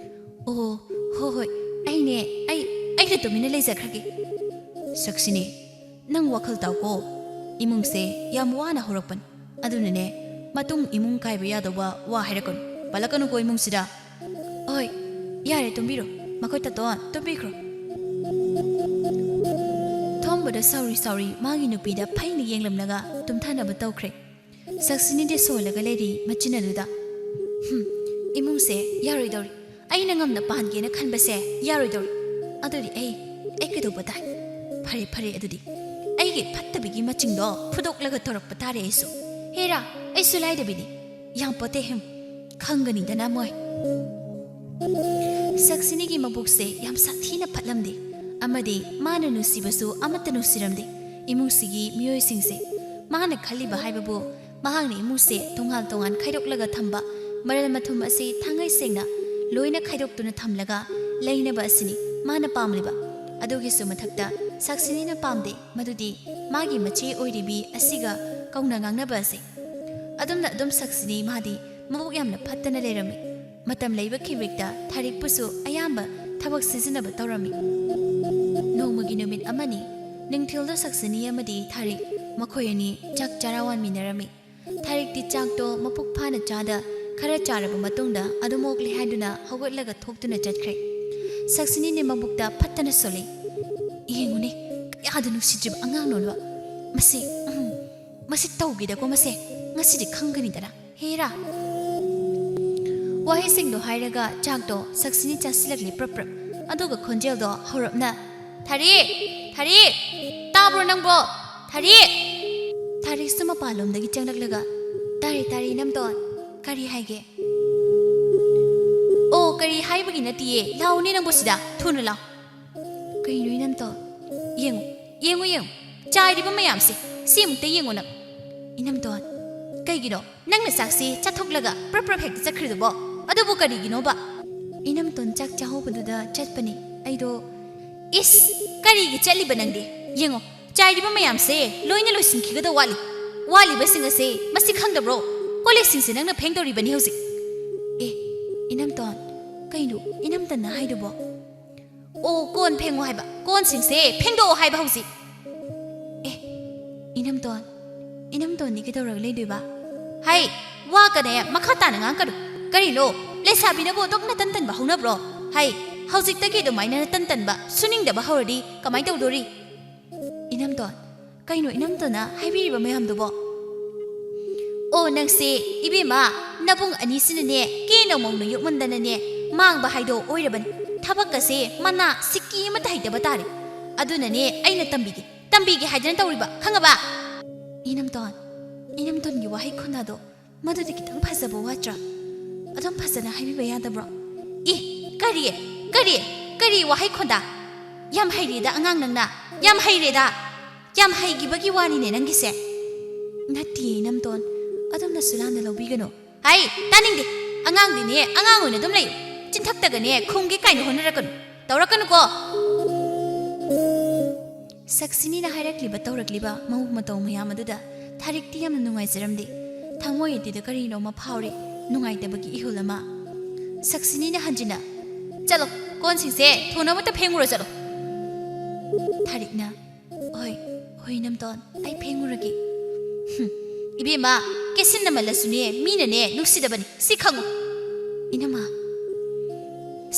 ꯑꯣ, ꯍꯣ ꯍꯣꯏ꯫ ꯑꯩꯅꯦ, ꯑꯩ, ꯑꯩꯅ ꯇꯨꯃꯤꯟꯅ ꯂꯩꯖꯈ꯭ꯔꯒꯦ꯫ ꯁꯛꯁꯤꯅꯤ, ꯅꯪ ꯋꯥꯈꯜ ꯇꯥꯎꯀꯣ꯫ ꯏꯃꯨꯡꯁꯦ ꯌꯥꯝ ꯋꯥꯅ ꯍꯧꯔꯛꯄꯅꯤ꯫ ꯑꯗꯨꯅꯅꯦ, ꯃꯇꯨꯡ ꯏꯃꯨꯡ ꯀꯥꯏꯕ ꯌꯥꯗꯧꯕ ꯋꯥ ꯍꯥꯏꯔꯛꯀꯅꯨ꯫ ꯄꯜꯂꯛꯀꯅꯨꯀꯣ ꯏꯃꯨꯡꯁꯤꯗ꯫ ꯍꯣꯏ, ꯌꯥꯔꯦ, ꯇꯨꯝꯕꯤꯔꯣ꯫ ꯃꯈꯣꯏ ꯇꯥꯇꯣꯟ, ꯇꯨꯝꯕꯤꯈ꯭ꯔꯣ꯫ ꯊꯣꯝꯕꯗ ꯁꯥꯎꯔꯤ ꯁꯥꯎꯔꯤ ꯃꯥꯒꯤ ꯅꯨꯄꯤꯗ ꯐꯩꯅ ꯌꯦꯡꯂꯝꯂꯒ ꯇꯨꯝꯊꯅꯕ ꯇꯧꯈ꯭ꯔꯦ꯫ ꯁꯛꯁꯤꯅꯤꯗꯤ ꯁꯣꯜꯂꯒ ꯂꯩꯔꯤ ꯃꯆꯤꯟ ꯑꯗꯨꯗ꯫ "ꯍꯨꯝ, ꯏꯃꯨꯡꯁꯦ ꯌꯥꯔꯣꯏꯗꯧꯔꯤ꯫ ꯑꯩꯅ ꯉꯝꯅ ꯄꯥꯟꯒꯦꯅ ꯈꯟꯕꯁꯦ ꯌꯥꯔꯣꯏꯗꯧꯔꯤ꯫ ꯑꯗꯨꯗꯤ ꯑꯩ, ꯑꯩ ꯀꯩꯗꯧꯕ ꯇꯥꯏ? ꯐꯔꯦ, ꯐꯔꯦ, ꯑꯗꯨꯗꯤ ꯑꯩꯒꯤ ꯐꯠꯇꯕꯒꯤ ꯃꯆꯤꯡꯗꯣ ꯐꯨꯗꯣꯛꯂꯒ ꯇꯧꯔꯛꯄ ꯇꯥꯔꯦ ꯑꯩꯁꯨ꯫ ꯍꯦꯔꯥ, ꯑꯩꯁꯨ ꯂꯥꯏꯗꯕꯤꯅꯤ꯫ ꯌꯥꯝ ꯄꯣꯠꯇꯦ ꯍꯨꯝ꯫ ꯈꯪꯒꯅꯤꯗꯅ ꯃꯣꯏ꯫" ꯁꯛꯁꯤꯅꯤꯒꯤ ꯃꯕꯨꯛꯁꯦ ꯌꯥꯝ ꯁꯥꯊꯤꯅ ꯐꯠꯂꯝꯗꯦ꯫ ꯑꯃꯗꯤ ꯃꯥꯅ ꯅꯨꯡꯁꯤꯕꯁꯨ ꯑꯃꯠꯇ ꯅꯨꯡꯁꯤꯔꯝꯗꯦ꯫ ꯏꯃꯨꯡꯁꯤꯒꯤ ꯃꯤꯑꯣꯏꯁꯤꯡꯁꯦ꯫ ꯃꯥꯅ ꯈꯜꯂꯤꯕ ꯍꯥꯏꯕꯕꯨ, ꯃꯍꯥꯛꯅ ꯏꯃꯨꯡꯁꯦ ꯇꯣꯉꯥꯟ ꯇꯣꯉꯥꯟ ꯈꯥꯏꯗꯣꯛꯂꯒ ꯊꯝꯕ, ꯃꯔꯜ ꯃꯊꯨꯝ ꯑꯁꯤ ꯊꯥꯡꯉꯩ ꯁꯦꯡꯅ ꯂꯣꯏꯅ ꯈꯥꯏꯗꯣꯛꯇꯨꯅ ꯊꯝꯂꯒ ꯂꯩꯅꯕ ꯑꯁꯤꯅꯤ ꯃꯥꯅ ꯄꯥꯝꯂꯤꯕ꯫ ꯑꯗꯨꯒꯤꯁꯨ ꯃꯊꯛꯇ ꯁꯛꯁꯤꯅꯤꯅ ꯄꯥꯝꯗꯦ, ꯃꯗꯨꯗꯤ ꯃꯥꯒꯤ ꯃꯆꯦ ꯑꯣꯏꯔꯤꯕꯤ ꯑꯁꯤꯒ ꯀꯧꯅ ꯉꯥꯡꯅꯕ ꯑꯁꯤ꯫ ꯑꯗꯨꯝꯅ ꯑꯗꯨꯝ ꯁꯛꯁꯤꯅꯤ ꯃꯥꯗꯤ ꯃꯕꯨꯛ ꯌꯥꯝꯅ ꯐꯠꯇꯅ ꯂꯩꯔꯝꯃꯤ꯫ ꯃꯇꯝ ꯂꯩꯕ ꯈꯤꯕꯤꯛꯇ ꯊꯥꯔꯤꯛꯄꯨꯁꯨ ꯑꯌꯥꯝꯕ ꯊꯕꯛ ꯁꯤꯖꯤꯟꯅꯕ ꯇꯧꯔꯝꯃꯤ꯫ ꯅꯣꯡꯃꯒꯤ ꯅꯨꯃꯤꯠ ꯑꯃꯅꯤ, ꯅꯨꯡꯊꯤꯜꯗ ꯁꯛꯁꯤꯅꯤ ꯑꯃꯗꯤ ꯊꯥꯔꯤꯛ ꯃꯈꯣꯏ ꯑꯅꯤ ꯆꯥꯛ ꯆꯔꯥ ꯋꯥꯟꯃꯤꯟꯅꯔꯝꯃꯤ꯫ ꯊꯥꯔꯤꯛꯇꯤ ꯆꯥꯛꯇꯣ ꯃꯄꯨꯛ ꯐꯥꯅ ꯆꯥꯗ, ꯈꯔ ꯆꯥꯔꯕ ꯃꯇꯨꯡꯗ ꯑꯗꯨꯝ ꯑꯣꯛꯂꯦ ꯍꯥꯏꯗꯨꯅ ꯍꯧꯒꯠꯂꯒ ꯊꯣꯛꯇꯨꯅ ꯆꯠꯈ꯭ꯔꯦ꯫ ꯁꯛꯁꯤꯅꯤꯅꯦ ꯃꯕꯨꯛꯇ ꯐꯠꯇꯅ ꯁꯣꯜꯂꯤ꯫ "ꯌꯦꯡꯉꯨꯅꯦ, ꯀꯌꯥꯗ ꯅꯨꯡꯁꯤꯗ꯭ꯔꯤꯕ ꯑꯉꯥꯡꯅꯣꯕ꯫ ꯃꯁꯤ, ꯎꯝ, ꯃꯁꯤ ꯇꯧꯒꯦꯗꯀꯣ ꯃꯁꯦ꯫ ꯉꯁꯤꯗꯤ ꯈꯪꯒꯅꯤꯗꯅ꯫ ꯍꯦꯔꯥ!" ꯋꯥꯍꯩꯁꯤꯡꯗꯣ ꯍꯥꯏꯔꯒ ꯆꯥꯛꯇꯣ ꯁꯛꯁꯤꯅꯤ ꯆꯥꯁꯤꯜꯂꯛꯂꯦ ꯄ꯭ꯔꯞ ꯄ꯭ꯔꯞ꯫ ꯑꯗꯨꯒ ꯈꯣꯟꯖꯦꯜꯗꯣ ꯍꯧꯔꯞꯅ, "ꯊꯥꯔꯤꯛ! ꯊꯥꯔꯤꯛ! ꯇꯥꯕ꯭ꯔꯣ ꯅꯪꯕꯣ? ꯊꯥꯔꯤꯛ!" ꯊꯥꯔꯤꯛꯁꯨ ꯃꯄꯥꯟꯂꯣꯝꯗꯒꯤ ꯆꯪꯂꯛꯂꯒ, "ꯇꯥꯔꯦ, ꯇꯥꯔꯦ, ꯏꯅꯝꯇꯣꯟ꯫ ꯀꯔꯤ ꯍꯥꯏꯒꯦ?" "ꯑꯣ, ꯀꯔꯤ ꯍꯥꯏꯕꯒꯤ ꯅꯠꯇꯤꯌꯦ꯫ ꯂꯥꯎꯅꯦ ꯅꯪꯕꯨ ꯁꯤꯗ꯫ ꯊꯨꯅ ꯂꯥꯎ꯫" "ꯀꯩꯅꯣ ꯏꯅꯝꯇꯣꯟ? ꯌꯦꯡꯉꯨ, ꯌꯦꯡꯉꯨ, ꯌꯦꯡꯉꯨ꯫ ꯆꯥꯏꯔꯤꯕ ꯃꯌꯥꯝꯁꯦ꯫ ꯁꯤ ꯑꯃꯨꯛꯇ ꯌꯦꯡꯉꯨ ꯅꯪ꯫" "ꯏꯅꯝꯇꯣꯟ, ꯀꯩꯒꯤꯅꯣ ꯅꯪꯅ ꯆꯥꯛꯁꯤ ꯆꯥꯊꯣꯛꯂꯒ ꯄ꯭ꯔꯞ ꯄ꯭ꯔꯞ ꯍꯦꯛꯇ ꯆꯠꯈ꯭ꯔꯤꯗꯨꯕꯣ? ꯑꯗꯨꯕꯨ ꯀꯔꯤꯒꯤꯅꯣꯕ?" "ꯏꯅꯝꯇꯣꯟ ꯆꯥꯛ ꯆꯥꯍꯧꯕꯗꯨꯗ ꯆꯠꯄꯅꯤ꯫ ꯑꯩꯗꯣ꯫" "ꯏꯁ, ꯀꯔꯤꯒꯤ ꯆꯠꯂꯤꯕ ꯅꯪꯗꯤ? ꯌꯦꯡꯉꯣ, ꯆꯥꯏꯔꯤꯕ ꯃꯌꯥꯝꯁꯦ ꯂꯣꯏꯅ ꯂꯣꯏꯁꯤꯟꯈꯤꯒꯗꯧ ꯋꯥꯠꯂꯤ꯫ ꯋꯥꯠꯂꯤꯕꯁꯤꯡ ꯑꯁꯦ ꯃꯁꯤ ꯈꯪꯗꯕ꯭ꯔꯣ? ꯀꯣꯜꯂꯤꯛꯁꯤꯡꯁꯦ ꯅꯪꯅ ꯐꯦꯡꯗꯧꯔꯤꯕꯅꯤ ꯍꯧꯖꯤꯛ꯫" ꯏꯅꯝꯇꯣꯟ, ꯀꯩꯅꯣ ꯏꯅꯝꯇꯟꯅ ꯍꯥꯏꯗꯨꯕꯣ? ꯑꯣ, ꯀꯣꯟ ꯐꯦꯡꯉꯣ ꯍꯥꯏꯕ, ꯀꯣꯟꯁꯤꯡꯁꯦ ꯐꯦꯡꯗꯣꯛꯑꯣ ꯍꯥꯏꯕ ꯍꯧꯖꯤꯛ꯫ ꯑꯦ, ꯏꯅꯝꯇꯣꯟ, ꯏꯅꯝꯇꯣꯟꯗꯤ ꯀꯩꯗꯧꯔꯒ ꯂꯩꯗꯣꯏꯕ? ꯍꯩ, ꯋꯥ ꯀꯅꯦ ꯃꯈꯥ ꯇꯥꯅ ꯉꯥꯡꯀꯅꯨ꯫ ꯀꯔꯤꯅꯣ, ꯂꯩꯁꯥꯕꯤꯅꯕꯨ ꯑꯗꯨꯛ ꯅꯇꯟ ꯇꯟꯕ ꯍꯧꯅꯕ꯭ꯔꯣ? ꯍꯩ, ꯍꯧꯖꯤꯛꯇꯒꯤ ꯑꯗꯨꯃꯥꯏꯅ ꯅꯇꯟ ꯇꯟꯕ ꯁꯨꯅꯤꯡꯗꯕ ꯍꯧꯔꯗꯤ ꯀꯃꯥꯏ ꯇꯧꯗꯣꯔꯤ? ꯏꯅꯝꯇꯣꯟ, ꯀꯩꯅꯣ ꯏꯅꯝꯇꯣꯟꯅ ꯍꯥꯏꯕꯤꯔꯤꯕ ꯃꯌꯥꯝꯗꯨꯕꯣ? ꯑꯣ, ꯅꯪꯁꯦ, ꯏꯕꯦꯝꯃ, ꯅꯕꯨꯡ ꯑꯅꯤꯁꯤꯅꯅꯦ ꯀꯦꯅ ꯃꯧꯅ ꯌꯣꯛꯃꯟꯗꯅꯅꯦ ꯃꯥꯡꯕ ꯍꯥꯏꯗꯣ ꯑꯣꯏꯔꯕꯅꯤ꯫ ꯊꯕꯛꯀꯁꯦ ꯃꯅꯥ ꯁꯤꯛꯀꯤ ꯑꯃꯠꯇ ꯍꯩꯇꯕ ꯇꯥꯔꯦ꯫ ꯑꯗꯨꯅꯅꯦ ꯑꯩꯅ ꯇꯝꯕꯤꯒꯦ, ꯇꯝꯕꯤꯒꯦ ꯍꯥꯏꯗꯅ ꯇꯧꯔꯤꯕ, ꯈꯪꯉꯕ? ꯏꯅꯝꯇꯣꯟ, ꯏꯅꯝꯇꯣꯟꯒꯤ ꯋꯥꯍꯩ ꯈꯨꯟꯗꯥꯗꯣ ꯃꯗꯨꯗꯤ ꯈꯤꯇꯪ ꯐꯖꯕ ꯋꯥꯠꯇ꯭ꯔꯥ? ꯑꯗꯨꯝ ꯐꯖꯅ ꯍꯥꯏꯕꯤꯕ ꯌꯥꯗꯕ꯭ꯔꯣ? ꯏ, ꯀꯔꯤ? ꯀꯔꯤ? ꯀꯔꯤ ꯋꯥꯍꯩ ꯈꯣꯟꯗꯥ? ꯌꯥꯝ ꯍꯩꯔꯦꯗ ꯑꯉꯥꯡ ꯅꯪꯅ꯫ ꯌꯥꯝ ꯍꯩꯔꯦꯗ꯫ ꯌꯥꯝ ꯍꯩꯈꯤꯕꯒꯤ ꯋꯥꯅꯤꯅꯦ ꯅꯪꯒꯤꯁꯦ꯫ ꯅꯠꯇꯤꯌꯦ ꯏꯅꯝꯇꯣꯟ, ꯑꯗꯣꯝꯅꯁꯨ ꯂꯥꯟꯅ ꯂꯧꯕꯤꯒꯅꯨ꯫ ꯍꯩ, ꯇꯥꯅꯤꯡꯗꯦ꯫ ꯑꯉꯥꯡꯗꯤꯅꯦ ꯑꯉꯥꯡ ꯑꯣꯏꯅ ꯑꯗꯨꯝ ꯂꯩꯌꯨ꯫ ꯆꯤꯟꯊꯛꯇꯒꯅꯦ ꯈꯨꯝꯒꯦ ꯀꯥꯏꯅ ꯍꯣꯠꯅꯔꯛꯀꯅꯨ꯫ ꯇꯧꯔꯛꯀꯅꯨꯀꯣ꯫ ꯁꯛꯁꯤꯅꯤꯅ ꯍꯥꯏꯔꯛꯂꯤꯕ ꯇꯧꯔꯛꯂꯤꯕ ꯃꯑꯣꯡ ꯃꯇꯧ ꯃꯌꯥꯝ ꯑꯗꯨꯗ ꯊꯥꯔꯤꯛꯇꯤ ꯌꯥꯝꯅ ꯅꯨꯡꯉꯥꯏꯖꯔꯝꯗꯦ꯫ ꯊꯃꯣꯏ ꯑꯗꯨꯗ ꯀꯔꯤꯅꯣꯃ ꯐꯥꯎꯔꯦ, ꯅꯨꯡꯉꯥꯏꯇꯕꯒꯤ ꯏꯍꯨꯜ ꯑꯃ꯫ ꯁꯛꯁꯤꯅꯤꯅ ꯍꯟꯖꯤꯟꯅ, "ꯆꯠꯂꯣ, ꯀꯣꯟꯁꯤꯡꯁꯦ ꯊꯨꯅ ꯑꯃꯠꯇ ꯐꯦꯡꯉꯨꯔꯣ ꯆꯠꯂꯣ"꯫ ꯊꯥꯔꯤꯛꯅ, "ꯍꯣꯏ, ꯍꯣꯏ ꯏꯅꯝꯇꯣꯟ, ꯑꯩ ꯐꯦꯡꯉꯨꯔꯒꯦ"꯫ ꯍꯨꯝ, ꯏꯕꯦꯝꯃ, ꯀꯦꯁꯤꯟꯅꯃꯜꯂꯁꯨꯅꯦ ꯃꯤꯅꯅꯦ ꯅꯨꯡꯁꯤꯗꯕꯅꯤ, ꯁꯤ ꯈꯪꯉꯨ꯫ ꯏꯅꯝꯃ꯫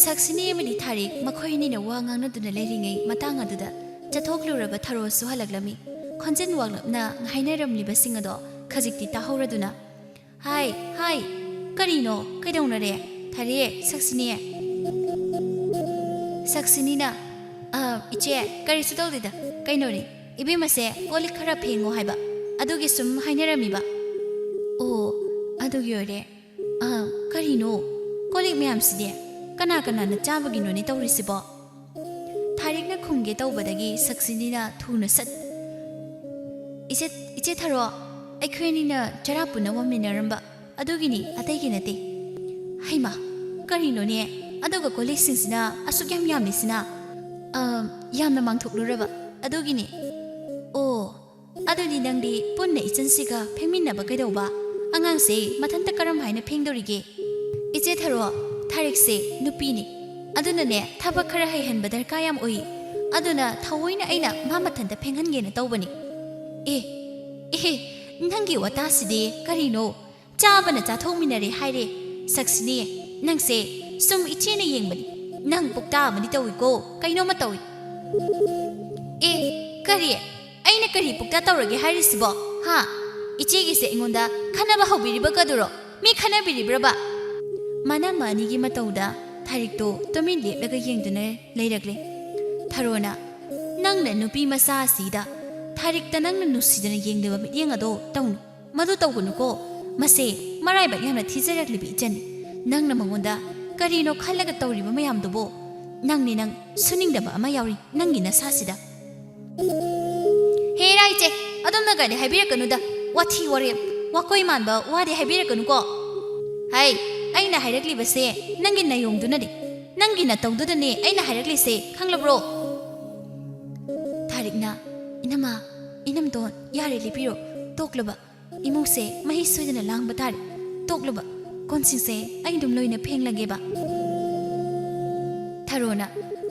ꯁꯛꯁꯤꯅꯤ ꯑꯃꯗꯤ ꯊꯥꯔꯤꯛ ꯃꯈꯣꯏ ꯑꯅꯤꯅ ꯋꯥ ꯉꯥꯡꯅꯗꯨꯅ ꯂꯩꯔꯤꯉꯩ ꯃꯇꯥꯡ ꯑꯗꯨꯗ ꯆꯠꯊꯣꯛꯂꯨꯔꯕ ꯊꯔꯣꯁꯨ ꯍꯜꯂꯛꯂꯝꯃꯤ꯫ ꯈꯣꯟꯖꯦꯜ ꯋꯥꯡꯂꯞꯅ ꯍꯥꯏꯅꯔꯝꯂꯤꯕꯁꯤꯡ ꯑꯗꯣ ꯈꯖꯤꯛꯇꯤ ꯇꯥꯍꯧꯔꯗꯨꯅ, "ꯍꯥꯏ, ꯍꯥꯏ, ꯀꯔꯤꯅꯣ? ꯀꯩꯗꯧꯅꯔꯦ? ꯊꯥꯔꯤꯛ, ꯁꯛꯁꯤꯅꯤ"꯫ ꯁꯛꯁꯤꯅꯤꯅ, "ꯑ, ꯏꯆꯦ, ꯀꯔꯤꯁꯨ ꯇꯧꯗꯦꯗ꯫ ꯀꯩꯅꯣꯅꯦ, ꯏꯕꯦꯝꯃꯁꯦ ꯀꯣꯜ ꯂꯤꯛ ꯈꯔ ꯐꯦꯡꯉꯣ ꯍꯥꯏꯕ, ꯑꯗꯨꯒꯤ ꯁꯨꯝ ꯍꯥꯏꯅꯔꯝꯃꯤꯕ"꯫ "ꯑꯣ, ꯑꯗꯨꯒꯤ ꯑꯣꯏꯔꯦ꯫ ꯑ, ꯀꯔꯤꯅꯣ? ꯀꯣꯜ ꯂꯤꯛ ꯃꯌꯥꯝꯁꯤꯗꯤ ꯀꯅꯥ ꯀꯅꯥꯅ ꯆꯥꯕꯒꯤꯅꯣꯅꯦ ꯇꯧꯔꯤꯁꯤꯕꯣ?" ꯊꯥꯔꯤꯛꯅ ꯈꯨꯝꯒꯦ ꯇꯧꯕꯗꯒꯤ ꯁꯛꯁꯤꯅꯤꯅ ꯊꯨꯅ ꯁꯠ, "ꯏꯆꯦ, ꯏꯆꯦ ꯊꯔꯣ, ꯑꯩꯈꯣꯏ ꯑꯅꯤꯅ ꯆꯔꯥ ꯄꯨꯟꯅ ꯋꯥꯃꯤꯟꯅꯔꯝꯕ, ꯑꯗꯨꯒꯤꯅꯤ, ꯑꯇꯩꯒꯤ ꯅꯠꯇꯦ"꯫ "ꯍꯩꯃꯥ, ꯀꯔꯤꯅꯣꯅꯦ? ꯑꯗꯨꯒ ꯀꯣꯜ ꯂꯤꯛꯁꯤꯡꯁꯤꯅ ꯑꯁꯨꯛ ꯌꯥꯝ ꯌꯥꯝꯂꯤꯁꯤꯅ? ꯑ, ꯌꯥꯝꯅ ꯃꯥꯡꯊꯣꯛꯂꯨꯔꯕ, ꯑꯗꯨꯒꯤꯅꯤ"꯫ "ꯑꯣ, ꯑꯗꯨꯗꯤ ꯅꯪꯗꯤ ꯄꯨꯟꯅ ꯏꯆꯟꯁꯤꯒ ꯐꯦꯡꯃꯤꯟꯅꯕ ꯀꯩꯗꯧꯕ? ꯑꯉꯥꯡꯁꯦ ꯃꯊꯟꯇ ꯀꯔꯝ ꯍꯥꯏꯅ ꯐꯦꯡꯗꯣꯔꯤꯒꯦ?" ꯏꯆꯦ ꯊꯔꯣ, ꯊꯥꯔꯤꯛꯁꯦ ꯅꯨꯄꯤꯅꯤ꯫ ꯑꯗꯨꯅꯅꯦ, ꯊꯕꯛ ꯈꯔ ꯍꯩꯍꯟꯕ ꯗꯔꯀꯥꯔ ꯌꯥꯝ ꯑꯣꯏ꯫ ꯑꯗꯨꯅ ꯊꯑꯣꯏꯅ ꯑꯩꯅ ꯃꯥ ꯃꯊꯟꯇ ꯐꯦꯡꯍꯟꯒꯦꯅ ꯇꯧꯕꯅꯤ꯫ ꯑꯦ, ꯑꯦ, ꯅꯪꯒꯤ ꯋꯥꯇꯥꯁꯤꯗꯤ ꯀꯔꯤꯅꯣ? ꯆꯥꯕꯅ ꯆꯥꯊꯣꯛꯃꯤꯟꯅꯔꯦ ꯍꯥꯏꯔꯦ꯫ ꯁꯛꯁꯤꯅꯤ, ꯅꯪꯁꯦ ꯁꯨꯝ ꯏꯆꯦꯅ ꯌꯦꯡꯕꯅꯤ꯫ ꯅꯪ ꯄꯨꯛꯇꯥ ꯑꯃꯗꯤ ꯇꯧꯏꯀꯣ, ꯀꯩꯅꯣꯝꯃ ꯇꯧꯏ꯫ ꯑꯦ, ꯀꯔꯤ? ꯑꯩꯅ ꯀꯔꯤ ꯄꯨꯛꯇꯥ ꯇꯧꯔꯒꯦ ꯍꯥꯏꯔꯤꯁꯤꯕꯣ? ꯍꯥ? ꯏꯆꯦꯒꯤꯁꯦ ꯑꯩꯉꯣꯟꯗ ꯈꯟꯅꯕ ꯍꯧꯕꯤꯔꯤꯕꯒꯗꯨꯔꯣ? ꯃꯤ ꯈꯟꯅꯕꯤꯔꯤꯕ꯭ꯔꯕ? ꯃꯅꯝꯃ ꯑꯅꯤꯒꯤ ꯃꯇꯧꯗ ꯊꯥꯔꯤꯛꯇꯣ ꯇꯨꯃꯤꯟ ꯂꯦꯞꯂꯒ ꯌꯦꯡꯗꯨꯅ ꯂꯩꯔꯛꯂꯦ꯫ ꯊꯔꯣꯅ, "ꯅꯪꯅ ꯅꯨꯄꯤ ꯃꯆꯥ ꯑꯁꯤꯗ ꯊꯥꯔꯤꯛꯇ ꯅꯪꯅ ꯅꯨꯡꯁꯤꯗꯅ ꯌꯦꯡꯗꯕ ꯃꯤꯠꯌꯦꯡ ꯑꯗꯣ ꯇꯧꯅꯨ꯫ ꯃꯗꯨ ꯇꯧꯒꯅꯨꯀꯣ꯫ ꯃꯁꯦ ꯃꯔꯥꯏꯕꯛ ꯌꯥꯝꯅ ꯊꯤꯖꯔꯛꯂꯤꯕ ꯏꯆꯟꯅꯤ꯫ ꯅꯪꯅ ꯃꯉꯣꯟꯗ ꯀꯔꯤꯅꯣ ꯈꯜꯂꯒ ꯇꯧꯔꯤꯕ ꯃꯌꯥꯝꯗꯨꯕꯨ? ꯅꯪꯅꯤ ꯅꯪ, ꯁꯨꯅꯤꯡꯗꯕ ꯑꯃ ꯌꯥꯎꯔꯤ ꯅꯪꯒꯤ ꯅꯁꯥꯁꯤꯗ꯫" "ꯍꯦꯔꯥ ꯏꯆꯦ, ꯑꯗꯨꯝꯅꯒꯗꯤ ꯍꯥꯏꯕꯤꯔꯛꯀꯅꯨꯗ꯫ ꯋꯥꯊꯤ ꯋꯥꯔꯦꯝ, ꯋꯥꯀꯣꯏ ꯃꯥꯟꯕ ꯋꯥꯗꯤ ꯍꯥꯏꯕꯤꯔꯛꯀꯅꯨꯀꯣ꯫" "ꯍꯩ, ꯑꯩꯅ ꯍꯥꯏꯔꯛꯂꯤꯕꯁꯦ ꯅꯪꯒꯤ ꯅꯌꯣꯡꯗꯨꯅꯅꯤ, ꯅꯪꯒꯤ ꯅꯇꯧꯗꯨꯗꯅꯦ ꯑꯩꯅ ꯍꯥꯏꯔꯛꯂꯤꯁꯦ, ꯈꯪꯂꯕ꯭ꯔꯣ?" ꯊꯥꯔꯤꯛꯅ, "ꯏꯅꯝꯃ, ꯏꯅꯝꯗꯣꯟ, ꯌꯥꯔꯦ, ꯂꯦꯞꯄꯤꯔꯣ, ꯇꯣꯛꯂꯕ꯫ ꯏꯃꯨꯡꯁꯦ ꯃꯍꯤ ꯁꯣꯏꯗꯅ ꯂꯥꯡꯕ ꯇꯥꯔꯦ꯫ ꯇꯣꯛꯂꯕ꯫ ꯀꯣꯟꯁꯤꯡꯁꯦ ꯑꯩ ꯑꯗꯨꯝ ꯂꯣꯏꯅ ꯐꯦꯡꯂꯒꯦꯕ꯫" ꯊꯔꯣꯅ,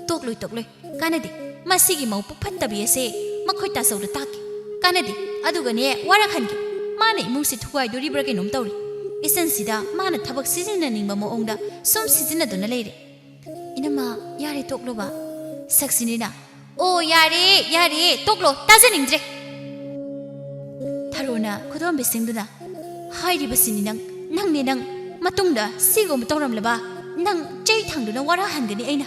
"ꯇꯣꯛꯂꯣꯏ, ꯇꯣꯛꯂꯣꯏ꯫ ꯀꯥꯟꯅꯗꯦ꯫ ꯃꯁꯤꯒꯤ ꯃꯧ ꯄꯨꯛ ꯐꯠꯇꯕꯤ ꯑꯁꯦ ꯃꯈꯣꯏ ꯇꯥꯆꯧꯗ ꯇꯥꯛꯀꯦ꯫ ꯀꯥꯟꯅꯗꯦ꯫ ꯑꯗꯨꯒꯅꯦ, ꯋꯥꯔꯛꯍꯟꯒꯦ꯫ ꯃꯥꯅ ꯏꯃꯨꯡꯁꯤ ꯊꯨꯒꯥꯏꯗꯣꯔꯤꯕ꯭ꯔꯥ ꯀꯩꯅꯣꯝ ꯇꯧꯔꯤ꯫ ꯏꯆꯟꯁꯤꯗ ꯃꯥꯅ ꯊꯕꯛ ꯁꯤꯖꯤꯟꯅꯅꯤꯡꯕ ꯃꯑꯣꯡꯗ ꯁꯨꯝ ꯁꯤꯖꯤꯟꯅꯗꯨꯅ ꯂꯩꯔꯦ꯫" "ꯏꯅꯝꯃ, ꯌꯥꯔꯦ, ꯇꯣꯛꯂꯣꯕ꯫" ꯁꯛꯁꯤꯅꯤꯅ, "ꯑꯣ, ꯌꯥꯔꯦ, ꯌꯥꯔꯦ, ꯇꯣꯛꯂꯣ, ꯇꯥꯖꯅꯤꯡꯗ꯭ꯔꯦ꯫" ꯊꯔꯣꯅ ꯈꯨꯗꯣꯝꯕꯤ ꯁꯤꯡꯗꯨꯅ, "ꯍꯥꯏꯔꯤꯕꯁꯤꯅꯤ ꯅꯪ, ꯅꯪꯅꯦ ꯅꯪ꯫ ꯃꯇꯨꯡꯗ ꯁꯤꯒꯨꯝꯕ ꯇꯧꯔꯝꯂꯕ ꯅꯪ ꯆꯩ ꯊꯥꯡꯗꯨꯅ ꯋꯥꯔꯍꯟꯒꯅꯤ ꯑꯩꯅ꯫"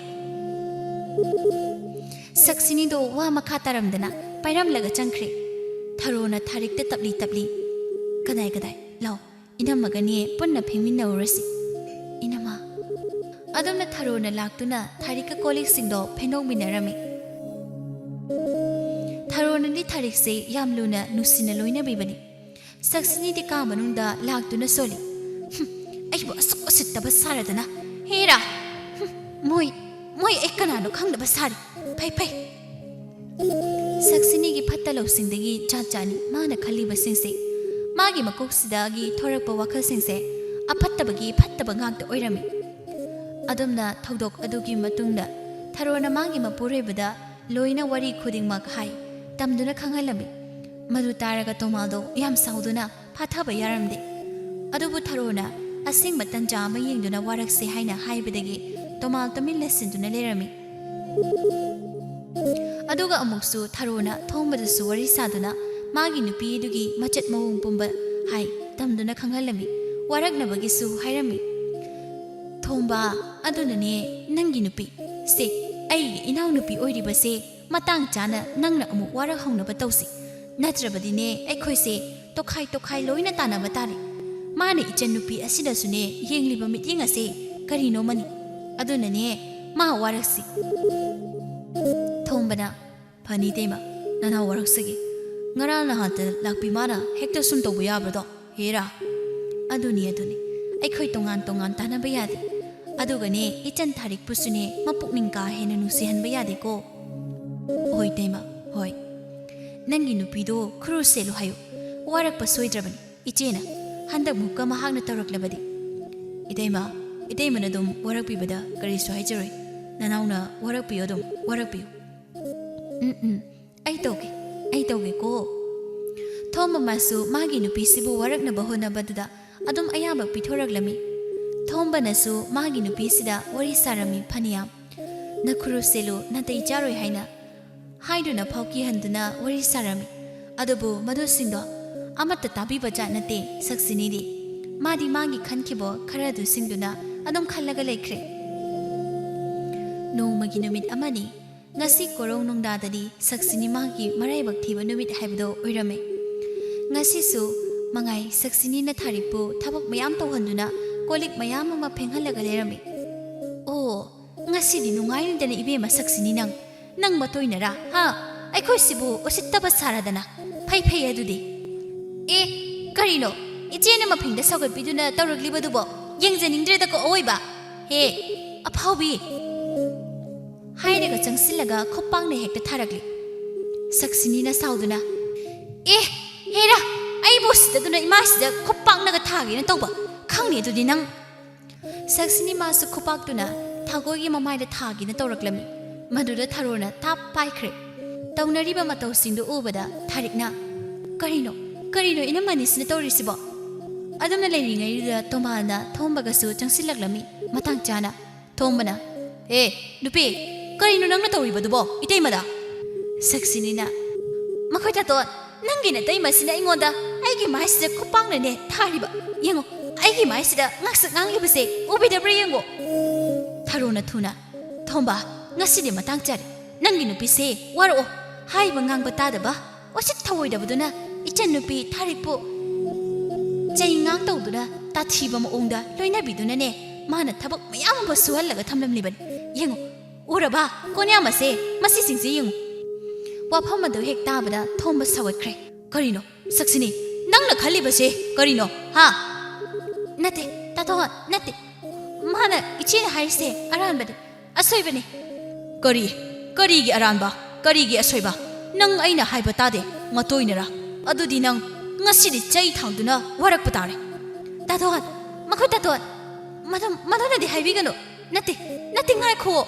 ꯁꯛꯁꯤꯅꯤꯗꯣ ꯋꯥ ꯃꯈꯥ ꯇꯥꯔꯝꯗꯅ ꯄꯥꯏꯔꯝꯂꯒ ꯆꯪꯈ꯭ꯔꯦ꯫ ꯊꯔꯣꯅ ꯊꯥꯔꯤꯛꯇ ꯇꯞꯂꯤ ꯇꯞꯂꯤ, "ꯀꯗꯥꯏ ꯀꯗꯥꯏ? ꯂꯥꯎ, ꯏꯅꯝꯃꯒꯅꯦ ꯄꯨꯟꯅ ꯐꯦꯡꯃꯤꯟꯅꯧꯔꯁꯤ꯫" "ꯏꯅꯝꯃ꯫" ꯑꯗꯨꯝꯅ ꯊꯔꯣꯅ ꯂꯥꯛꯇꯨꯅ ꯊꯥꯔꯤꯛꯀ ꯀꯣꯜꯂꯤꯛꯁꯤꯡꯗꯣ ꯐꯦꯡꯗꯣꯛꯃꯤꯟꯅꯔꯝꯃꯤ꯫ ꯊꯔꯣꯅꯗꯤ ꯊꯥꯔꯤꯛꯁꯦ ꯌꯥꯝ ꯂꯨꯅ ꯅꯨꯡꯁꯤꯅ ꯂꯣꯏꯅꯕꯤꯕꯅꯤ꯫ ꯁꯛꯁꯤꯅꯤꯗꯤ ꯀꯥ ꯃꯅꯨꯡꯗ ꯂꯥꯛꯇꯨꯅ ꯁꯣꯜꯂꯤ꯫ "ꯍꯨꯝ, ꯑꯩꯕꯨ ꯑꯁꯨꯛ ꯎꯁꯤꯠꯇꯕ ꯁꯥꯔꯗꯅ꯫ ꯍꯦꯔꯥ! ꯍꯨꯝ, ꯃꯣꯏ, ꯃꯣꯏ ꯑꯩ ꯀꯅꯥꯅꯣ ꯈꯪꯗꯕ ꯁꯥꯔꯤ꯫ ꯐꯩ, ꯐꯩ꯫" ꯁꯛꯁꯤꯅꯤꯒꯤ ꯐꯠꯇ ꯂꯧꯁꯤꯡꯗꯒꯤ ꯖꯥꯠ ꯖꯥꯠꯅꯤ ꯃꯥꯅ ꯈꯜꯂꯤꯕꯁꯤꯡꯁꯦ꯫ ꯃꯥꯒꯤ ꯃꯀꯣꯛꯁꯤꯗꯒꯤ ꯊꯣꯔꯛꯄ ꯋꯥꯈꯜꯁꯤꯡꯁꯦ ꯑꯐꯠꯇꯕꯒꯤ ꯐꯠꯇꯕ ꯉꯥꯛꯇ ꯑꯣꯏꯔꯝꯃꯤ꯫ ꯑꯗꯨꯝꯅ ꯊꯧꯗꯣꯛ ꯑꯗꯨꯒꯤ ꯃꯇꯨꯡꯗ ꯊꯔꯣꯅ ꯃꯥꯒꯤ ꯃꯄꯨꯔꯣꯏꯕꯗ ꯂꯣꯏꯅ ꯋꯥꯔꯤ ꯈꯨꯗꯤꯡꯃꯛ ꯍꯥꯏ, ꯇꯝꯗꯨꯅ ꯈꯪꯍꯜꯂꯝꯃꯤ꯫ ꯃꯗꯨ ꯇꯥꯔꯒ ꯇꯣꯃꯥꯜꯗꯣ ꯌꯥꯝ ꯁꯥꯎꯗꯨꯅ ꯐꯥꯊꯕ ꯌꯥꯔꯝꯗꯦ꯫ ꯑꯗꯨꯕꯨ ꯊꯔꯣꯅ ꯑꯁꯦꯡꯕ ꯇꯟꯖꯥ ꯑꯃ ꯌꯦꯡꯗꯨꯅ ꯋꯥꯔꯛꯁꯤ ꯍꯥꯏꯅ ꯍꯥꯏꯕꯗꯒꯤ ꯇꯣꯃꯥꯜ ꯇꯨꯃꯤꯟ ꯂꯩꯁꯤꯟꯗꯨꯅ ꯂꯩꯔꯝꯃꯤ꯫ ꯑꯗꯨꯒ ꯑꯃꯨꯛꯁꯨ ꯊꯔꯣꯅ ꯊꯣꯝꯕꯗꯁꯨ ꯋꯥꯔꯤ ꯁꯥꯗꯨꯅ ꯃꯥꯒꯤ ꯅꯨꯄꯤꯗꯨꯒꯤ ꯃꯆꯠ ꯃꯑꯣꯡ ꯄꯨꯝꯕ ꯍꯥꯏ ꯇꯝꯗꯨꯅ ꯈꯪꯍꯜꯂꯝꯃꯤ꯫ ꯋꯥꯔꯛꯅꯕꯒꯤꯁꯨ ꯍꯥꯏꯔꯝꯃꯤ꯫ "ꯊꯣꯝꯕ, ꯑꯗꯨꯅꯅꯦ ꯅꯪꯒꯤ ꯅꯨꯄꯤ ꯁꯦ, ꯑꯩꯒꯤ ꯏꯅꯥꯎꯅꯨꯄꯤ ꯑꯣꯏꯔꯤꯕꯁꯦ ꯃꯇꯥꯡ ꯆꯥꯅ ꯅꯪꯅ ꯑꯃꯨꯛ ꯋꯥꯔꯛ ꯍꯧꯅꯕ ꯇꯧꯁꯤ꯫ ꯅꯠꯇ꯭ꯔꯕꯗꯤꯅꯦ ꯑꯩꯈꯣꯏꯁꯦ ꯇꯣꯈꯥꯏ ꯇꯣꯈꯥꯏ ꯂꯣꯏꯅ ꯇꯥꯅꯕ ꯇꯥꯔꯦ꯫ ꯃꯥꯅ ꯏꯆꯟ ꯅꯨꯄꯤ ꯑꯁꯤꯗꯁꯨꯅꯦ ꯌꯦꯡꯂꯤꯕ ꯃꯤꯠꯌꯦꯡ ꯑꯁꯦ ꯀꯔꯤꯅꯣꯃꯅꯤ꯫ ꯑꯗꯨꯅꯅꯦ ꯃꯥ ꯋꯥꯔꯛꯁꯤ꯫" ꯊꯣꯝꯕꯅ, "ꯐꯅꯤ ꯏꯇꯩꯃ, ꯅꯅꯥꯎ ꯋꯥꯔꯛꯁꯤꯒꯤ꯫ ꯉꯔꯥꯡ ꯅꯍꯥꯟꯇ ꯂꯥꯛꯄꯤ ꯃꯥꯅ ꯍꯦꯛꯇ ꯁꯨꯝ ꯇꯧꯕ ꯌꯥꯕ꯭ꯔꯗꯣ? ꯍꯦꯔꯥ, ꯑꯗꯨꯅꯤ ꯑꯗꯨꯅꯤ, ꯑꯩꯈꯣꯏ ꯇꯣꯉꯥꯟ ꯇꯣꯉꯥꯟ ꯇꯥꯅꯕ ꯌꯥꯗꯦ꯫ ꯑꯗꯨꯒꯅꯦ ꯏꯆꯟ ꯊꯥꯔꯤꯛꯄꯨꯁꯨꯅꯦ ꯃꯄꯨꯛꯅꯤꯡ ꯀꯥ ꯍꯦꯟꯅ ꯅꯨꯡꯁꯤꯍꯟꯕ ꯌꯥꯗꯦꯀꯣ꯫ ꯍꯣꯏ ꯏꯇꯩꯃ, ꯍꯣꯏ꯫ ꯅꯪꯒꯤ ꯅꯨꯄꯤꯗꯣ ꯈꯨꯔꯨ ꯁꯦꯠꯂꯨ ꯍꯥꯏꯌꯨ꯫ ꯋꯥꯔꯛꯄ ꯁꯣꯏꯗ꯭ꯔꯕꯅꯤ ꯏꯆꯦꯅ꯫ ꯍꯟꯗꯛ ꯃꯨꯛꯀ ꯃꯍꯥꯛꯅ ꯇꯧꯔꯛꯂꯕꯗꯤ꯫" "ꯏꯇꯩꯃ, ꯏꯇꯩꯃꯅ ꯑꯗꯨꯝ ꯋꯥꯔꯛꯄꯤꯕꯗ ꯀꯔꯤꯁꯨ ꯍꯥꯏꯖꯔꯣꯏ꯫ ꯅꯅꯥꯎꯅ ꯋꯥꯔꯛꯄꯤꯌꯨ, ꯑꯗꯨꯝ ꯋꯥꯔꯛꯄꯤꯌꯨ꯫" "ꯎꯝ, ꯎꯝ, ꯑꯩ ꯇꯧꯒꯦ, ꯑꯩ ꯇꯧꯒꯦꯀꯣ꯫" ꯊꯣꯝꯕ ꯃꯥꯁꯨ ꯃꯥꯒꯤ ꯅꯨꯄꯤꯁꯤꯕꯨ ꯋꯥꯔꯛꯅꯕ ꯍꯣꯠꯅꯕꯗꯨꯗ ꯑꯗꯨꯝ ꯑꯌꯥꯝꯕ ꯄꯤꯊꯣꯔꯛꯂꯝꯃꯤ꯫ ꯊꯣꯝꯕꯅꯁꯨ ꯃꯥꯒꯤ ꯅꯨꯄꯤꯁꯤꯗ ꯋꯥꯔꯤ ꯁꯥꯔꯝꯃꯤ ꯐꯅꯌꯥꯝ꯫ "ꯅꯈꯨꯔꯨ ꯁꯦꯜꯂꯨ, ꯅꯥꯇꯩ ꯆꯥꯔꯣꯏ" ꯍꯥꯏꯅ ꯍꯥꯏꯗꯨꯅ ꯐꯥꯎꯀꯤꯍꯟꯗꯨꯅ ꯋꯥꯔꯤ ꯁꯥꯔꯝꯃꯤ꯫ ꯑꯗꯨꯕꯨ ꯃꯗꯨꯁꯤꯡꯗꯣ ꯑꯃꯠꯇ ꯇꯥꯕꯤꯕ ꯖꯥꯠ ꯅꯠꯇꯦ ꯁꯛꯁꯤꯅꯤꯗꯤ꯫ ꯃꯥꯗꯤ ꯃꯥꯒꯤ ꯈꯟꯈꯤꯕ ꯈꯔꯗꯨ ꯁꯤꯡꯗꯨꯅ ꯑꯗꯨꯝ ꯈꯜꯂꯒ ꯂꯩꯈ꯭ꯔꯦ꯫ ꯅꯣꯡꯃꯒꯤ ꯅꯨꯃꯤꯠ ꯑꯃꯅꯤ꯫ ꯉꯁꯤ ꯀꯣꯔꯧ ꯅꯨꯡꯗꯥꯗꯗꯤ ꯁꯛꯁꯤꯅꯤ ꯃꯥꯒꯤ ꯃꯔꯥꯏꯕꯛ ꯊꯤꯕ ꯅꯨꯃꯤꯠ ꯍꯥꯏꯕꯗꯣ ꯑꯣꯏꯔꯝꯃꯦ꯫ ꯉꯁꯤꯁꯨ ꯃꯉꯥꯏ ꯁꯛꯁꯤꯅꯤꯅ ꯊꯥꯔꯤꯛꯄꯨ ꯊꯕꯛ ꯃꯌꯥꯝ ꯇꯧꯍꯟꯗꯨꯅ ꯀꯣꯜ ꯂꯤꯛ ꯃꯌꯥꯝ ꯑꯃ ꯐꯦꯡꯍꯜꯂꯒ ꯂꯩꯔꯝꯃꯤ꯫ "ꯑꯣ, ꯉꯁꯤꯗꯤ ꯅꯨꯡꯉꯥꯏꯔꯤꯗꯅ ꯏꯕꯦꯝꯃ ꯁꯛꯁꯤꯅꯤ ꯅꯪ꯫ ꯅꯪ ꯃꯇꯣꯏꯅꯔꯥ? ꯍꯥ? ꯑꯩꯈꯣꯏꯁꯤꯕꯨ ꯎꯁꯤꯠꯇꯕ ꯁꯥꯔꯗꯅ꯫ ꯐꯩ ꯐꯩ ꯑꯗꯨꯗꯤ꯫" "ꯑꯦ, ꯀꯔꯤꯅꯣ? ꯏꯆꯦꯅ ꯃꯐꯤꯡꯗ ꯁꯧꯒꯠꯄꯤꯗꯨꯅ ꯇꯧꯔꯛꯂꯤꯕꯗꯨꯕꯣ? ꯌꯦꯡꯖꯅꯤꯡꯗ꯭ꯔꯦꯗꯀꯣ ꯑꯋꯣꯏꯕ꯫ ꯍꯦ, ꯑꯐꯥꯎꯕꯤ!" ꯍꯥꯏꯔꯒ ꯆꯪꯁꯤꯜꯂꯒ ꯈꯨꯄꯥꯛꯅ ꯍꯦꯛꯇ ꯊꯥꯔꯛꯂꯤ꯫ ꯁꯛꯁꯤꯅꯤꯅ ꯁꯥꯎꯗꯨꯅ, "ꯑꯦ, ꯍꯦꯔꯥ, ꯑꯩꯕꯨ ꯎꯁꯤꯠꯇꯗꯨꯅ ꯏꯃꯥꯁꯤꯗ ꯈꯨꯄꯥꯛꯅꯒ ꯊꯥꯒꯦꯅ ꯇꯧꯕ? ꯅꯪꯅꯤ ꯑꯗꯨꯗꯤ ꯅꯪ꯫ ꯁꯛꯁꯤꯅꯤ ꯃꯥꯁꯨ ꯈꯨꯄꯥꯛꯇꯨꯅ ꯊꯥꯒꯣꯏꯒꯤ ꯃꯃꯥꯏꯗ ꯊꯥꯒꯦꯅ ꯇꯧꯔꯛꯂꯝꯃꯤ꯫ ꯃꯗꯨꯗ ꯊꯔꯣꯅ ꯊꯥꯞ ꯄꯥꯏꯈ꯭ꯔꯦ꯫ ꯇꯧꯅꯔꯤꯕ ꯃꯇꯧꯁꯤꯡꯗꯨ ꯎꯕꯗ ꯊꯥꯔꯤꯛꯅ, "ꯀꯔꯤꯅꯣ, ꯀꯔꯤꯅꯣ ꯏꯅꯝꯃꯅꯤꯁꯤꯅ ꯇꯧꯔꯤꯁꯤꯕꯣ?" ꯑꯗꯨꯝꯅ ꯂꯩꯔꯤꯉꯩꯗꯨꯗ ꯇꯣꯃꯥꯜꯅ ꯊꯣꯝꯕꯒꯁꯨ ꯆꯪꯁꯤꯜꯂꯛꯂꯝꯃꯤ꯫ ꯃꯇꯥꯡ ꯆꯥꯅ ꯊꯣꯝꯕꯅ, "ꯑꯦ, ꯅꯨꯄꯤ, ꯀꯔꯤꯅꯣ ꯅꯪꯅ ꯇꯧꯔꯤꯕꯗꯨꯕꯣ ꯏꯇꯩꯃꯗ?" ꯁꯛꯁꯤꯅꯤꯅ, "ꯃꯈꯣꯏ ꯇꯥꯇꯣꯟ, ꯅꯪꯒꯤ ꯅꯇꯩꯃꯁꯤꯅ ꯑꯩꯉꯣꯟꯗ ꯑꯩꯒꯤ ꯃꯥꯏꯁꯤꯗ ꯈꯨꯄꯥꯛꯅꯅꯦ ꯊꯥꯔꯤꯕ꯫ ꯌꯦꯡꯉꯣ, ꯑꯩꯒꯤ ꯃꯥꯏꯁꯤꯗ ꯉꯥꯛꯁꯛ ꯉꯥꯡꯂꯤꯕꯁꯦ ꯎꯕꯤꯗꯕ꯭ꯔꯥ ꯌꯦꯡꯉꯣ?" ꯊꯔꯣꯅ ꯊꯨꯅ, "ꯊꯣꯝꯕ, ꯉꯁꯤꯗꯤ ꯃꯇꯥꯡ ꯆꯥꯔꯦ꯫ ꯅꯪꯒꯤ ꯅꯨꯄꯤꯁꯦ ꯋꯥꯔꯛꯑꯣ, ꯍꯥꯏꯕ ꯉꯥꯡꯕ ꯇꯥꯗꯕ, ꯎꯁꯤꯠ ꯊꯑꯣꯏꯗꯕꯗꯨꯅ ꯏꯆꯟꯅꯨꯄꯤ ꯊꯥꯔꯤꯛꯄꯨ ꯆꯩ ꯉꯥꯡ ꯇꯧꯗꯨꯅ ꯇꯥꯊꯤꯕ ꯃꯑꯣꯡꯗ ꯂꯣꯏꯅꯕꯤꯗꯨꯅꯅꯦ ꯃꯥꯅ ꯊꯕꯛ ꯃꯌꯥꯝ ꯑꯃ ꯁꯨꯍꯜꯂꯒ ꯊꯝꯂꯝꯂꯤꯕꯅꯤ꯫ ꯌꯦꯡꯉꯨ, ꯎꯔꯕ? ꯀꯣꯟꯌꯥꯝ ꯑꯁꯦ, ꯃꯁꯤꯁꯤꯡꯁꯦ ꯌꯦꯡꯉꯨ꯫" ꯋꯥꯐꯝ ꯑꯗꯨ ꯍꯦꯛ ꯇꯥꯕꯗ ꯊꯣꯝꯕ ꯁꯥꯎꯒꯠꯈ꯭ꯔꯦ꯫ "ꯀꯔꯤꯅꯣ, ꯁꯛꯁꯤꯅꯤ, ꯅꯪꯅ ꯈꯜꯂꯤꯕꯁꯦ ꯀꯔꯤꯅꯣ, ꯍꯥ?" "ꯅꯠꯇꯦ, ꯇꯥꯇꯣ, ꯅꯠꯇꯦ꯫ ꯃꯥꯅ, ꯏꯆꯦꯅ ꯍꯥꯏꯔꯤꯁꯦ ꯑꯔꯥꯟꯕꯅꯤ, ꯑꯁꯣꯏꯕꯅꯤ꯫" "ꯀꯔꯤ? ꯀꯔꯤꯒꯤ ꯑꯔꯥꯟꯕ? ꯀꯔꯤꯒꯤ ꯑꯁꯣꯏꯕ? ꯅꯪ ꯑꯩꯅ ꯍꯥꯏꯕ ꯇꯥꯗꯦ, ꯃꯇꯣꯏꯅꯔꯥ? ꯑꯗꯨꯗꯤ ꯅꯪ ꯉꯁꯤꯗꯤ ꯆꯩ ꯊꯥꯡꯗꯨꯅ ꯋꯥꯔꯛꯄ ꯇꯥꯔꯦ꯫" "ꯇꯥꯇꯣꯟ, ꯃꯈꯣꯏ ꯇꯥꯇꯣꯟ, ꯃꯗꯨ, ꯃꯗꯨꯅꯗꯤ ꯍꯥꯏꯕꯤꯒꯅꯨ꯫ ꯅꯠꯇꯦ, ꯅꯠꯇꯦ, ꯉꯥꯏꯈꯨꯑꯣ꯫"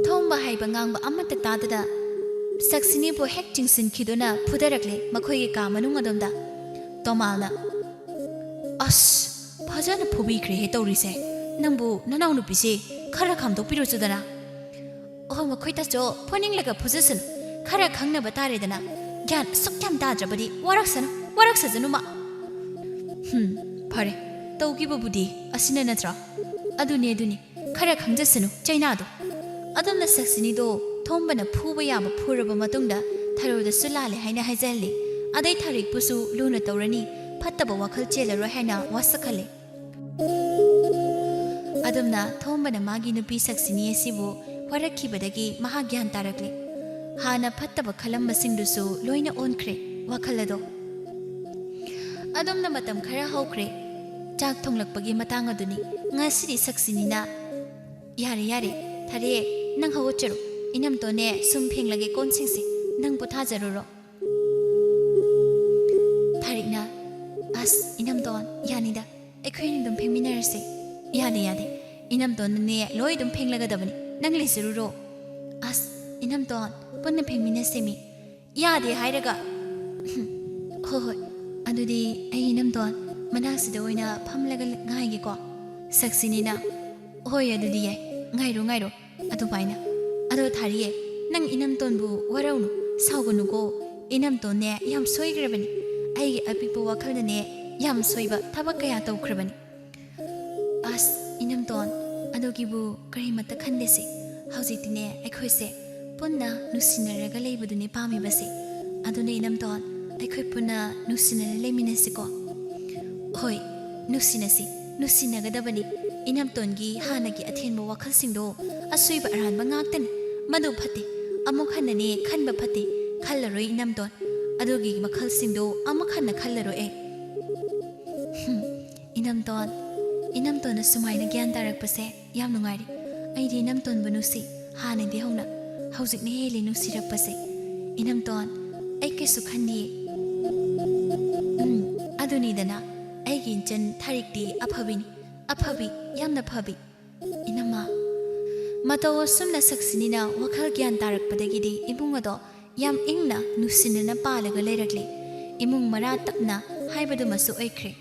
ꯊꯣꯝꯕ ꯍꯥꯏꯕ ꯉꯥꯡꯕ ꯑꯃꯠꯇ ꯇꯥꯗꯅ ꯁꯛꯁꯤꯅꯤꯕꯨ ꯍꯦꯛ ꯆꯤꯡꯁꯤꯟꯈꯤꯗꯨꯅ ꯐꯨꯗꯔꯛꯂꯦ ꯃꯈꯣꯏꯒꯤ ꯀꯥ ꯃꯅꯨꯡ ꯑꯗꯣꯝꯗ꯫ ꯇꯣꯃꯥꯜꯅ, "ꯑꯁ, ꯐꯖꯅ ꯐꯨꯕꯤꯈ꯭ꯔꯦꯍꯦ ꯇꯧꯔꯤꯁꯦ꯫ ꯅꯪꯕꯨ ꯅꯅꯥꯎꯅꯨꯄꯤꯁꯦ ꯈꯔ ꯈꯥꯝꯗꯣꯛꯄꯤꯔꯨꯆꯨꯗꯅ꯫" "ꯑꯣ, ꯃꯈꯣꯏ ꯇꯥꯆꯧ, ꯐꯨꯅꯤꯡꯂꯒ ꯐꯨꯖꯁꯅꯨ꯫ ꯈꯔ ꯈꯪꯅꯕ ꯇꯥꯔꯦꯗꯅ꯫ ꯒ꯭ꯌꯥꯟ ꯑꯁꯨꯛ ꯌꯥꯝ ꯇꯥꯗ꯭ꯔꯕꯗꯤ ꯋꯥꯔꯛꯁꯅꯨ, ꯋꯥꯔꯛꯁꯖꯅꯨ ꯃꯥ꯫" "ꯍꯨꯝ, ꯐꯔꯦ꯫ ꯇꯧꯈꯤꯕꯕꯨꯗꯤ ꯑꯁꯤꯅ ꯅꯠꯇ꯭ꯔꯥ? ꯑꯗꯨꯅꯤ, ꯑꯗꯨꯅꯤ꯫ ꯈꯔ ꯈꯪꯖꯁꯅꯨ ꯆꯩꯅꯥꯗꯣ꯫" ꯑꯗꯨꯝꯅ ꯁꯛꯁꯤꯅꯤꯗꯣ ꯊꯣꯝꯕꯅ ꯐꯨꯕ ꯌꯥꯕ ꯐꯨꯔꯕ ꯃꯇꯨꯡꯗ ꯊꯔꯣꯗꯁꯨ ꯂꯥꯜꯂꯦ ꯍꯥꯏꯅ ꯍꯥꯏꯖꯍꯜꯂꯤ꯫ ꯑꯗꯩ ꯊꯥꯔꯤꯛꯄꯨꯁꯨ ꯂꯨꯅ ꯇꯧꯔꯅꯤ, ꯐꯠꯇꯕ ꯋꯥꯈꯜ ꯆꯦꯜꯂꯔꯣꯏ ꯍꯥꯏꯅ ꯋꯥꯁꯛꯍꯜꯂꯤ꯫ ꯑꯗꯨꯝꯅ ꯊꯣꯝꯕꯅ ꯃꯥꯒꯤ ꯅꯨꯄꯤ ꯁꯛꯁꯤꯅꯤ ꯑꯁꯤꯕꯨ ꯋꯥꯔꯛꯈꯤꯕꯗꯒꯤ ꯃꯍꯥꯛ ꯒ꯭ꯌꯥꯟ ꯇꯥꯔꯛꯂꯦ꯫ ꯍꯥꯟꯅ ꯐꯠꯇꯕ ꯈꯜꯂꯝꯕꯁꯤꯡꯗꯨꯁꯨ ꯂꯣꯏꯅ ꯑꯣꯟꯈ꯭ꯔꯦ ꯋꯥꯈꯜ ꯑꯗꯣ꯫ ꯑꯗꯨꯝꯅ ꯃꯇꯝ ꯈꯔ ꯍꯧꯈ꯭ꯔꯦ꯫ ꯆꯥꯛ ꯊꯣꯡꯂꯛꯄꯒꯤ ꯃꯇꯥꯡ ꯑꯗꯨꯅꯤ꯫ ꯉꯁꯤꯗꯤ ꯁꯛꯁꯤꯅꯤꯅ, "ꯌꯥꯔꯦ, ꯌꯥꯔꯦ, ꯊꯥꯔꯦ, ꯅꯪ ꯍꯧꯒꯠꯆꯔꯣ꯫ ꯏꯅꯝꯇꯣꯟꯅꯦ ꯁꯨꯝ ꯐꯦꯡꯂꯒꯦ ꯀꯣꯟꯁꯤꯡꯁꯦ, ꯅꯪ ꯄꯣꯊꯥꯖꯔꯨꯔꯣ꯫" ꯊꯥꯔꯤꯛꯅ, "ꯑꯁ, ꯏꯅꯝꯇꯣꯟ, ꯏꯅꯝꯇꯣꯟꯅꯅꯦ ꯂꯣꯏ ꯑꯗꯨꯝ ꯐꯦꯡꯂꯒꯗꯕꯅꯤ꯫ ꯅꯪ ꯂꯩꯖꯔꯨꯔꯣ꯫ ꯑꯁ, ꯏꯅꯝꯇꯣꯟ, ꯄꯨꯟꯅ ꯐꯦꯡꯃꯤꯟꯅꯁꯦꯃꯤ꯫ ꯌꯥꯗꯦ ꯍꯥꯏꯔꯒ꯫ ꯍꯣꯏ, ꯍꯣꯏ, ꯑꯗꯨꯗꯤ ꯑꯩ ꯏꯅꯝꯇꯣꯟ ꯃꯅꯥꯛꯁꯤꯗ ꯑꯣꯏꯅ ꯐꯝꯂꯒ ꯉꯥꯏꯒꯦꯀꯣ꯫ ꯁꯛꯁꯤꯅꯤꯅ, ꯍꯣꯏ, ꯑꯗꯨꯗꯤ ꯌꯥꯏ, ꯉꯥꯏꯔꯣ, ꯉꯥꯏꯔꯣ꯫ ꯑꯗꯨꯃꯥꯏꯅ꯫ ꯑꯗꯣ ꯊꯥꯔꯤꯌꯦ, ꯅꯪ ꯏꯅꯝꯇꯣꯟꯕꯨ ꯋꯥꯔꯧꯅꯨ, ꯁꯥꯎꯒꯅꯨꯀꯣ꯫ ꯏꯅꯝꯇꯣꯟꯅꯦ ꯌꯥꯝ ꯁꯣꯏꯈ꯭ꯔꯕꯅꯤ꯫ ꯑꯩꯒꯤ ꯑꯄꯤꯛꯄ ꯋꯥꯈꯜꯗꯅꯦ ꯌꯥꯝ ꯁꯣꯏꯕ ꯊꯕꯛ ꯀꯌꯥ ꯇꯧꯈ꯭ꯔꯕꯅꯤ꯫ ꯑꯁ, ꯏꯅꯝꯇꯣꯟ, ꯑꯗꯨꯒꯤꯕꯨ ꯀꯔꯤꯃꯠꯇ ꯈꯟꯗꯦꯁꯦ꯫ ꯍꯧꯖꯤꯛꯇꯤꯅꯦ ꯑꯩꯈꯣꯏꯁꯦ ꯄꯨꯟꯅ ꯅꯨꯡꯁꯤꯅꯔꯒ ꯂꯩꯕꯗꯨꯅꯦ ꯄꯥꯝꯃꯤꯕꯁꯦ꯫ ꯑꯗꯨꯅ ꯏꯅꯝꯇꯣꯟ, ꯑꯩꯈꯣꯏ ꯄꯨꯟꯅ ꯅꯨꯡꯁꯤꯅꯅ ꯂꯩꯃꯤꯟꯅꯁꯤꯀꯣ꯫ ꯍꯣꯏ, ꯅꯨꯡꯁꯤꯅꯁꯤ, ꯅꯨꯡꯁꯤꯅꯒꯗꯕꯅꯤ꯫ ꯏꯅꯝꯇꯣꯟꯒꯤ ꯍꯥꯟꯅꯒꯤ ꯑꯊꯦꯟꯕ ꯋꯥꯈꯜꯁꯤꯡꯗꯣ ꯑꯁꯣꯏꯕ ꯑꯔꯥꯟꯕ ꯉꯥꯛꯇꯅꯤ꯫ ꯃꯗꯨ ꯐꯠꯇꯦ꯫ ꯑꯃꯨꯛ ꯍꯟꯅꯅꯦ ꯈꯟꯕ ꯐꯠꯇꯦ꯫ ꯈꯜꯂꯔꯣꯏ ꯏꯅꯝꯇꯣꯟ꯫ ꯑꯗꯨꯒꯤ ꯋꯥꯈꯜꯁꯤꯡꯗꯣ ꯑꯃꯨꯛ ꯍꯟꯅ ꯈꯜꯂꯔꯣꯏ ꯑꯩ꯫ ꯍꯨꯝ, ꯏꯅꯝꯇꯣꯟ, ꯏꯅꯝꯇꯣꯟꯅ ꯁꯨꯃꯥꯏꯅ ꯒ꯭ꯌꯥꯟ ꯇꯥꯔꯛꯄꯁꯦ ꯌꯥꯝ ꯅꯨꯡꯉꯥꯏꯔꯦ꯫ ꯑꯩꯗꯤ ꯏꯅꯝꯇꯣꯟꯕꯨ ꯅꯨꯡꯁꯤ, ꯍꯥꯟꯅꯗꯤ ꯍꯧꯅ꯫ ꯍꯧꯖꯤꯛꯅ ꯍꯦꯜꯂꯦ ꯅꯨꯡꯁꯤꯔꯛꯄꯁꯦ꯫ ꯏꯅꯝꯇꯣꯟ, ꯑꯩ ꯀꯩꯁꯨ ꯈꯟꯗꯤꯌꯦ꯫ ꯎꯝ, ꯑꯗꯨꯅꯤꯗꯅ, ꯑꯩꯒꯤ ꯏꯟꯆꯟ ꯊꯥꯔꯤꯛꯇꯤ ꯑꯐꯕꯤꯅꯤ꯫ ꯑꯐꯕꯤ, ꯌꯥꯝꯅ ꯐꯕꯤ꯫ ꯏꯅꯝꯃ꯫ ꯃꯇꯧ ꯑꯁꯨꯝꯅ ꯁꯛꯁꯤꯅꯤꯅ ꯋꯥꯈꯜ ꯒ꯭ꯌꯥꯟ ꯇꯥꯔꯛꯄꯗꯒꯤꯗꯤ ꯏꯃꯨꯡ ꯑꯗꯣ ꯌꯥꯝ ꯏꯪꯅ ꯅꯨꯡꯁꯤꯅꯅ ꯄꯥꯜꯂꯒ ꯂꯩꯔꯛꯂꯦ꯫ ꯏꯃꯨꯡ ꯃꯔꯥ ꯇꯞꯅ ꯍꯥꯏꯕꯗꯨꯃꯁꯨ ꯑꯣꯏꯈ꯭ꯔꯦ꯫